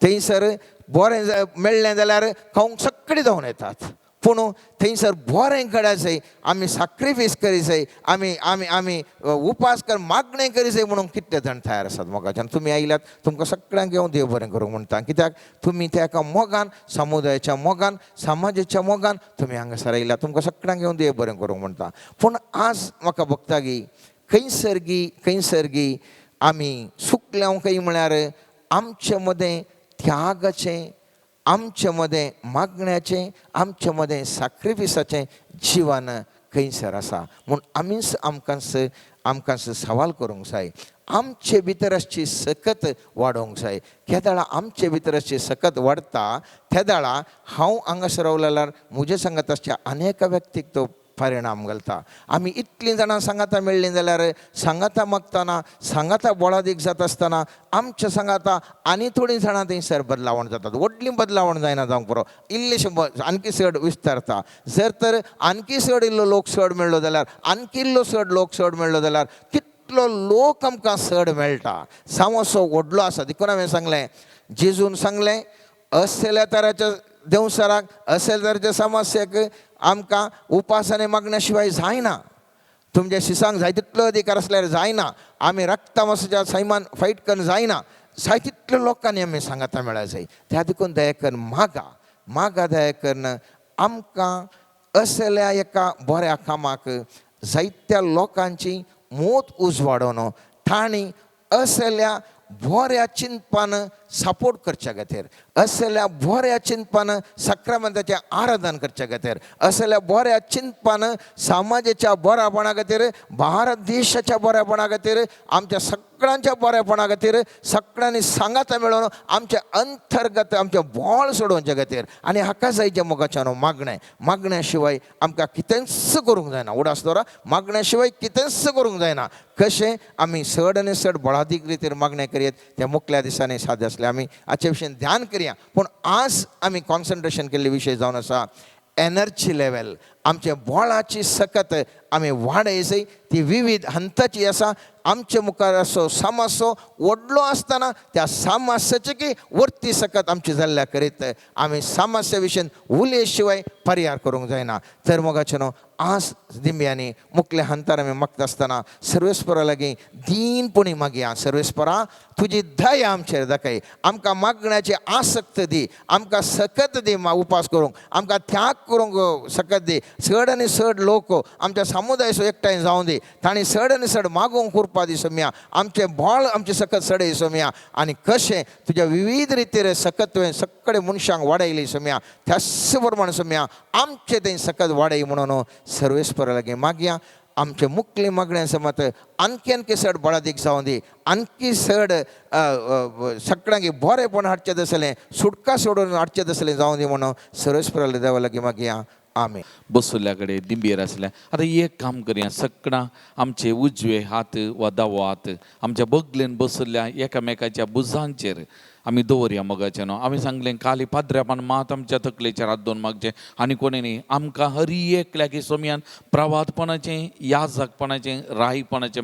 थंयसर बरें मेळ्ळें जाल्यार खावंक सगळीं जावन येतात, पूण थंयसर बरें घडा जाय, आमी साक्रिफीस करी जाय, आमी आमी आमी उपास कर मागणें करी जाय म्हणून कितले जाण तयार आसात मोगाच्यान? तुमी आयल्यात, तुमकां सगळ्यांक घेवन देव बरें करूंक म्हणटा. कित्याक तुमी त्या एका मोगान, समुदायाच्या मोगान, समाजाच्या मोगान तुमी हांगासर आयल्यात, तुमकां सगळ्यांक घेवन देव बरें करूंक म्हणटा. पूण आज म्हाका भोगता की खंयसर गी खंयसर गी आमी सुकल्या खंय म्हळ्यार आमचे मदें त्यागाचें, आमचे मदें मागण्याचें, आमचे मदें साक्रिफिसाचें जिवन खंयसर आसा म्हूण आमीच आमकांच आमकांच सवाल करूंक जाय. आमचे भितर आसची सकत वाडोवंक जाय. केदाळा आमचे भितर आसची सकत वाडटा तेदाळा हांव हांगासर रावलो जाल्यार म्हजे सांगात आसच्या अनेक व्यक्तीक तो परिणाम घालता. आमी इतलीं जाणां सांगाता मेळ्ळीं जाल्यार सांगाता मागतना, सांगाता बोळादीक जाता आसतना आमच्या सांगाता आनी थोडीं जाणां थंयसर बदलावण जातात. व्हडली बदलावण जायना जावंक पुरो, इल्लेशें आणकी चड विस्तारता. जर तर आणकी चड इल्लो लोक चड मेळ्ळो जाल्यार, आणकी इल्लो चड लोक चड मेळ्ळो जाल्यार कितलो लोक आमकां चड मेळटा. सामोसो व्हडलो आसा. देखून हांवें सांगलें, जेजून सांगलें असल्या तराच्या देंवसराक, असल्या तराच्या समस्येक आमकां उपास आनी मागण्या शिवाय जायना. तुमच्या शिसांक जाय तितलो अधिकार आसल्यार जायना, आमी रक्तमासाच्या सैमान फायट करून जायना. जाय तितल्या लोकांनी आमी सांगाता मेळा जाय. त्या देखून दया करून मागा, मागा दया करून आमकां असल्या एका बऱ्या कामाक जायत्या लोकांची मोत उजवाडोवन तांणी असल्या बऱ्या चिंतपान सपोर्ट करच्या खातीर, असल्या बऱ्या चिंतपान सक्रामंताचें आराधन करच्या खातीर, असल्या बऱ्या चिंतपान समाजाच्या बऱ्यापणा खातीर, भारत देशाच्या बऱ्यापणा खातीर, आमच्या सगळ्यांच्या बऱ्यापणा खातीर सगळ्यांनी सांगाता मेळोवन आमच्या अंतर्गत आमचें बोळ सोडोवच्या खातीर. आनी हाका जायचें मोगाच्यान मागणें, मागण्या शिवाय आमकां कितेंच करूंक जायना. उडास दवरा, मागण्या शिवाय कितेंच करूंक जायना. कशें आमी चड आनी चड बळादीक रितीर मागणें करयत त्या मुखल्या दिसांनी साद्य आसलें. आमी हाचे विशीं ध्यान करया, पूण आज आमी कॉन्सन्ट्रेशन केल्ले विशय जावन आसा एनर्जी लेवल. आमचे बोळाची सकत आमी वाडय ती विविध हंताची आसा. आमचे मुखार असो सामासो व्हडलो आसतना त्या सामास्याची की वर्ती सकत आमची जाल्ल्या करीत आमी सामास्या विशयन उलय शिवाय पर्याय करूंक जायना. तर मोगाचें न्हू आज दिंब्यांनी मुखल्या हंतार आमी मागता आसतना सर्वेस्परा लागीं दीनपणी मागया, सर्वेस्परा तुजी दया आमचेर दाखय, आमकां मागण्याची आसक्त दी, आमकां सकत दी उपास करूंक, आमकां त्याग करूंक सकत दी. चड आनी चड लोक आमच्या समुदाय एकठांय जावं दी, तांणी चड आनी चड मागूंक उरपा दी सोम्या, आमचें बोळ आमचें सकत चडय सोम्या. आनी कशें तुज्या विविध रितीर सकत तुवें सगळे मनशांक वाडयली सोम्या, त्याच प्रमाण सोम्या आमचें थंय सकत वाडय म्हणून सर्वेस्परा लागीं मागया. आमचे मुखले मागण्या समत आणखी आणखी चड बळादीक जावं दी, आणखी चड सगळ्यांक बरेंपण हाडचें आसलें, सुटका सोडून हाडचें आसलें जावं दी म्हणून सर्वेस्परा देवा लागीं मागया. आमेन. बसुल्ल्या कडेन दिंबयेर आसल्या आतां एक काम करया, सगळां आमचे उजवे हात वा दावो हात आमच्या बगलेन बसुल्ल्या एकामेकाच्या भुजांचेर आमी दवरया मोगाचें न्हू. आमी सांगलें काली पाद्र्यापान मात आमच्या तकलेचेर हात दवरून मागचें आनी कोणी न्ही. आमकां हरी एकल्याक सोमयान प्रवादपणाचें, याजकपणाचें, रायपणाचें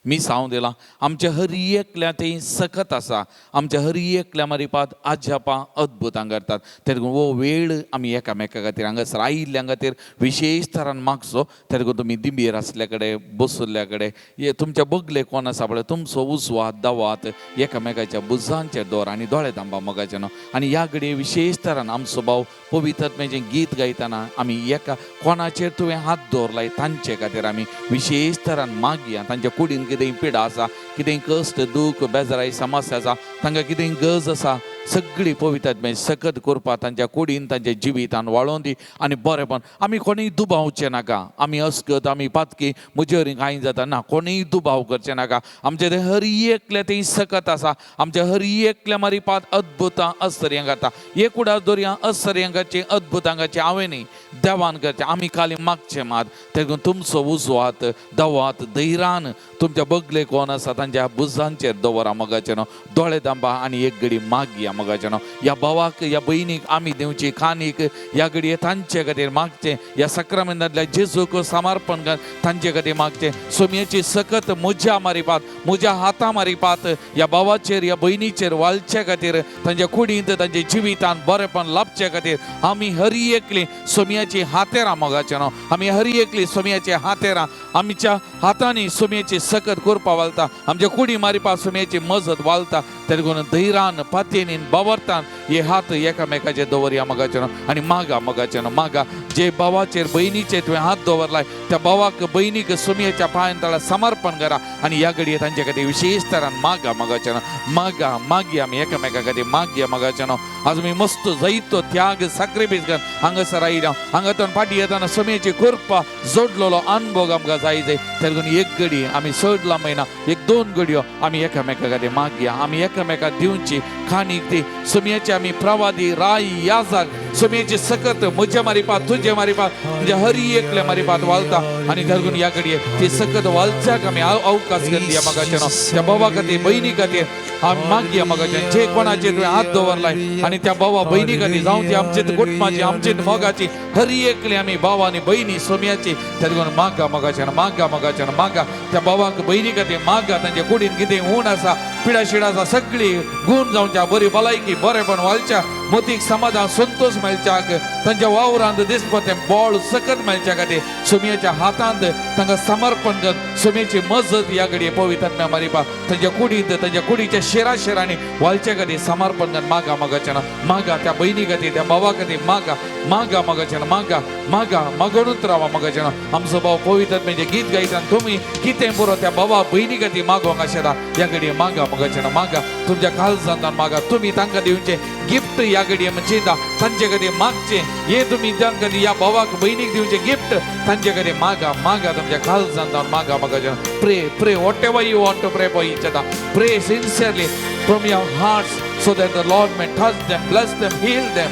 मिसांव दिलां. आमच्या हरी एकल्या तें सकत आसा. आमच्या हरी एकल्या मारिपात आज्यापां अद्भुतां करतात. तेका हो वेळ आमी एकामेका खातीर हांगासर आयिल्ल्या खातीर विशेश तरान मागचो. तेका तुमी दिंबयेर आसल्या कडेन, बसुल्ल्या कडेन, हे तुमच्या बगले कोण आसा पळय, तुमचो उजवो हात दावो हात एकामेकाच्या बुजांचेर दवर आनी दोळे दांबा मोगाचें न्हू. आनी ह्या घडये विशेश तरान आमचो भाव पवित्र गीत गायतना आमी एका कोणाचेर तुवें हात दवरलाय तांचे खातीर आमी विशेश तरान मागया. तांच्या कुडीन कितेंय पिडा आसा, कितेंय कश्ट, दूख, बेजाराय, समस्या आसा, तांकां कितेंय गरज आसा, सगळी पवित्र सकत करपा तांच्या कुडीन तांच्या जिवितान वाळोवन दी आनी बरेंपण. आमी कोणीय दुबावचें नाका, आमी अस्कत, आमी पातकी, म्हजे वरी कांय जाता ना. कोणीय दुबाव करचें नाका. आमचे ते हर एकले तें सकत आसा. आमच्या हर एकल्या मारिपात अद्भुतां असर्यां करता. एक उडास दवरया, असर्यां करचें, अद्भुतां करचें हांवें न्ही, देवान करचें. आमी खाली मागचें मात. तेका तुमचो उजवो हात, दावो हात धैरान तुमच्या बगले कोण आसा तांच्या बुजांचेर दवरा मोगाचें न्हू. दोळे दांबा आनी एक घडी मागया मोगाचें न्हू. ह्या भावाक, ह्या भयणीक आमी दिवची खाणीक ह्या घडये तांचे खातीर मागचें. ह्या सक्रामेंतांतल्या जेजूक समर्पण कर तांचे खातीर मागचें. सोमयेची सकत म्हज्या मारिपात, म्हज्या हाता मारिपात ह्या भावाचेर, ह्या भयणीचेर वालचे खातीर, तांच्या कुडींत, तांच्या जिवितान बरेंपण लाभचे खातीर आमी हरी एकली सोमयाची हातेरां मोगाचें न्हू. आमी हरी एकली सोमयाची हातेरां आमच्या हातांनी सोमयेची सकत करपा वालता. आमच्या कुडी मारिपा सोमयेची मजत वालता. तेका धैरान, पातयेनीन, बावरतान हे हात एकामेकाचे दवरया मोगाचें न्हू आनी मागा मोगाचें न्हू. मागा, जे भावाचेर भयणीचेर तुवें हात दवरलाय त्या भावाक भयणीक सोमयेच्या पांयान तळा समर्पण करा आनी ह्या घडये तांचे खातीर विशेश तरान मागा मोगाचें न्हू. मागा, मागया, आमी एकामेका खातीर मागया मोगाचें न्हू. आज आमी मस्त जैतो, त्याग, साक्रिफीस कर हांगासर आयल्या. हांगातून फाटी येताना सोमयेची कृपा जोडलेलो अनुभव आमकां जाय जाय. तेका एक घडी आमी चड लांबयना, एक दोन घडयो आमी एकामेका खातीर मागया. आमी एकामेका दिवची खाणीक ती सोमयेची आमी प्रवादी, राय, याजक. सोमयेची सकत म्हज्या मारिपात, तुजे मारिपात, म्हणजे हरी एकल्या मारिपात वालता आनी धरून ह्या घडये ती सकत वालच्याक आमी अवकाश दिया मोगाचें न्हू. त्या भावा खातीर, भयणी खातीर आमी मागया मोगाचें. जे कोणाचेर तुवें हात दवरलाय आनी त्या भावा भयणी खातीर, जावं ती आमचे कुटुंबाची, आमचे मोगाची, हरी एकली आमी भाव आनी भयणी सोमयाची तेका मागा मोगाचें न्हू. मागा मोगाचें न्हू. मागा, त्या भावाक भयणी खातीर मागा. तांच्या कुडीन कितें ऊण आसा, पिडा शिडा आसा, सगळी गूण जावच्या, बरी भलायकी, बरेपण वालच्या, मतीक समाधान, संतोष मेळच्याक, तांच्या वावरांत दिसपा तें बळ सकत मेळच्या खातीर सोमयेच्या हातांत तांकां समर्पण कर. सोमयेची मजत ह्या घडये पवित्र मारिपा तांच्या कुडींत, तांच्या कुडीच्या शेरा शेरांनी वालच्या खातीर समर्पण कर. मागा मोगाचें न्हू. मागा, त्या भयणी खातीर, त्या भावा खातीर मागा, मागा मोगाचें न्हू. मागा, मागा, मागणूच रावा मोगाचें न्हू. आमचो भाव पवित्र म्हणजे गीत गायता, तुमी कितें पुरो त्या भावा भयणी खातीर मागोंक आशेता. ह्या घडये मागा मोगाचें न्हू. मागा, तुमच्या काळजांत मागा. तुमी तांकां दिवचें गिफ्ट ह्या घडये म्हणजे तांचे खातीर मागचें. हे तुमी तांकां ह्या भावाक भयणीक दिवचें गिफ्ट तांचे खातीर मागा, मागा, तुमच्या काळजांत मागा मोगाचें. Pray, pray, whatever you want to pray for each other, pray sincerely from your hearts so that the Lord may touch them, bless them, heal them,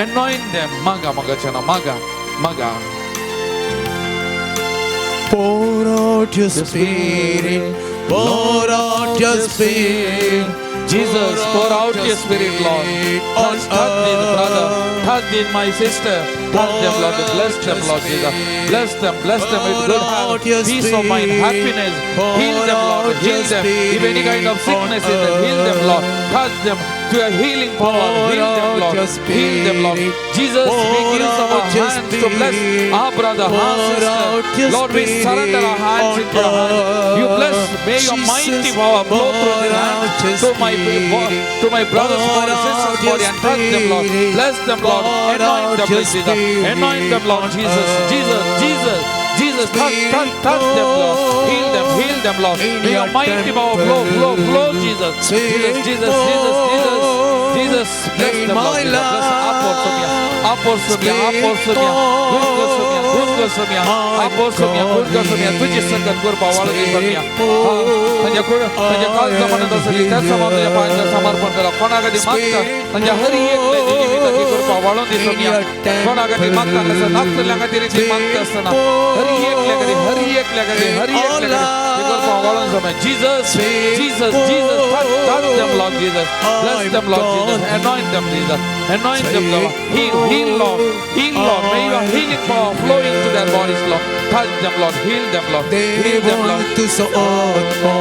anoint them. मागा मोगाचें न्हू. मागा, मागा. Pour out your spirit, pour out your spirit. Jesus, pour out your spirit, Lord. Touch, touch this brother, touch this my sister, touch them, Lord. Bless them, Lord Jesus. Bless them with good health, peace of mind, happiness. Heal them, Lord. Heal them. If any kind of sickness is there, heal them, Lord. Touch them to your healing power. Heal them, Lord. Heal them, Lord. Jesus, make use of our hands to bless our brother, our sister. Lord, we surrender our hands into your hands. You bless. May your mighty power flow through the hands to my brothers, body, sisters, body, and touch them, Lord. Bless them, Lord. Anoint them, Lord Jesus. Anoint them, Lord Jesus. Jesus, Jesus, Jesus, touch, touch, touch them, Lord. Heal them, Lord. May your mighty power flow, flow, flow, Jesus. Jesus, Jesus, Jesus, Jesus, Jesus, bless them, Lord Jesus. Bless Apostomia, Apostomia, Apostomia, good Somia, good Somia, Apostomia, good Somia, तुझी संगत कृपा वाळवी सोमिया. तांच्या तांच्या काळजा म्हणत आसली त्या समान तुझ्या पायांचं समर्पण केलं. कोणा कधी मागता तांच्या हरी एक जिविताची कृपा वाळून दी सोमिया. कोणा खातीर मागता आसतना नाचतल्या खातीर ती मागता आसतना हर एकल्या खातीर हर एकल्या खातीर हर एकल्या खातीर Jesus, Jesus, Jesus, touch, touch them, Lord Jesus. Bless them, Lord Jesus. Anoint them, Jesus. Anoint them, Lord. Heal, heal, Lord. Heal, Lord. May your healing power flow into their bodies, Lord. Touch them, Lord. Heal them, Lord. Heal them, देवोय Lord. तुजो आत्मो,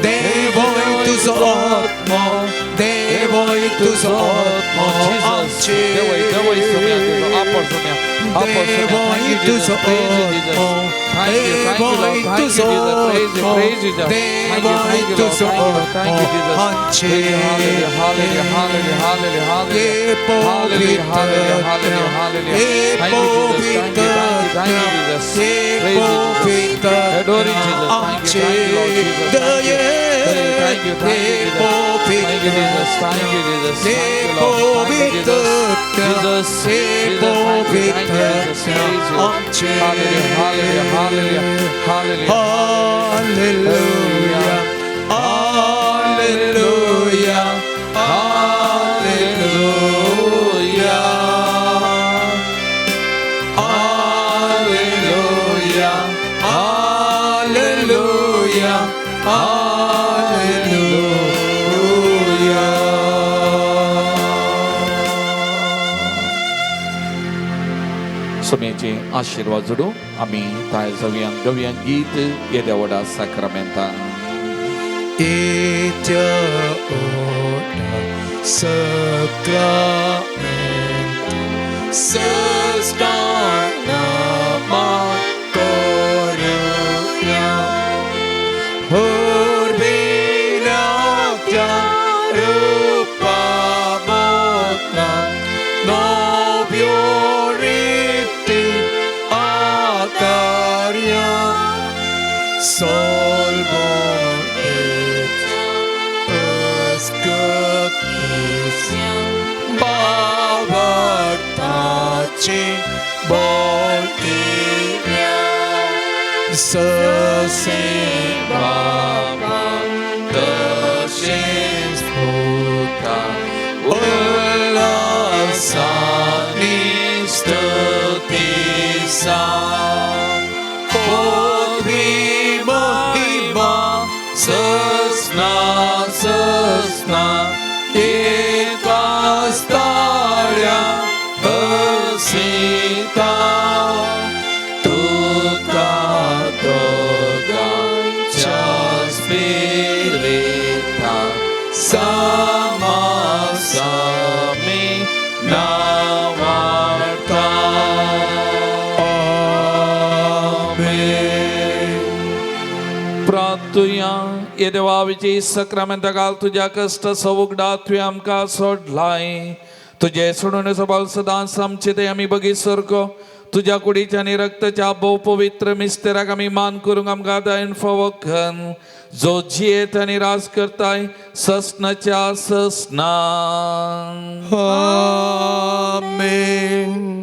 देवोय तुजो आत्मो, देवोय तुजो आत्मो Jesus. देवय, देवय सोम्या, तुजो आपो सोम्या, आपो Saumya. Thank you, Jesus. Praise you, Jesus. Thank you, thank you, Lord. Thank you, Jesus. Praise you, praise you, Jesus. Thank you, thank you, Lord. Thank you, thank you, Jesus. Praise you. Hallelujah, hallelujah, hallelujah, hallelujah, hallelujah. Hallelujah, hallelujah, hallelujah, hallelujah. Thank you, Jesus. Thank you, thank you, thank you, Jesus. Praise you, Jesus. Adore you, Jesus. Thank you, thank you, Lord Jesus. Thank you. Thank you, thank you, Jesus. Thank you, Jesus. Thank you, Jesus. Thank you, Lord. Thank you, Jesus. Jesus, Jesus, thank you, thank you, Jesus. Praise you. Hallelujah, hallelujah, hallelujah, hallelujah. Hallelujah, hallelujah, hallelujah, hallelujah, hallelujah, hallelujah. सोम्याचे आशिर्वाद जोडू आमी तयार जावया गवया गीत येद्या व्हडा साक्रामेंतान. येद्या व्हडा साक्रामेंता साश्टांग नमन करुया होरबिल्याच्या रुपा बोतलान नव्यो रिती आकारया Solvon भावार्थाची बोलतीया ससे बापान तशेंच पुता उल्हासानी स्तुतीसा पदवी महिमा ससना ससना एकाच ताळ्या हसिता तुका दोगांच्या स्पिरिता सामासामी नावार्ता. आमेन. प्रार्थुया. ये देवा विजय सक्रामेंता घाल तुज्या कश्ट सवुगडा तुवें आमकां सोडलाय. तुजे सोडून सबाल सदांच आमचे ते आमी बगी सारको तुज्या कुडीच्या आनी रक्ताच्या भोव पवित्र मिस्तेराक आमी मान करूंक आमकां दयन फावो कर, जो जियेत आनी राज करताय ससनाच्या ससना. आमेन.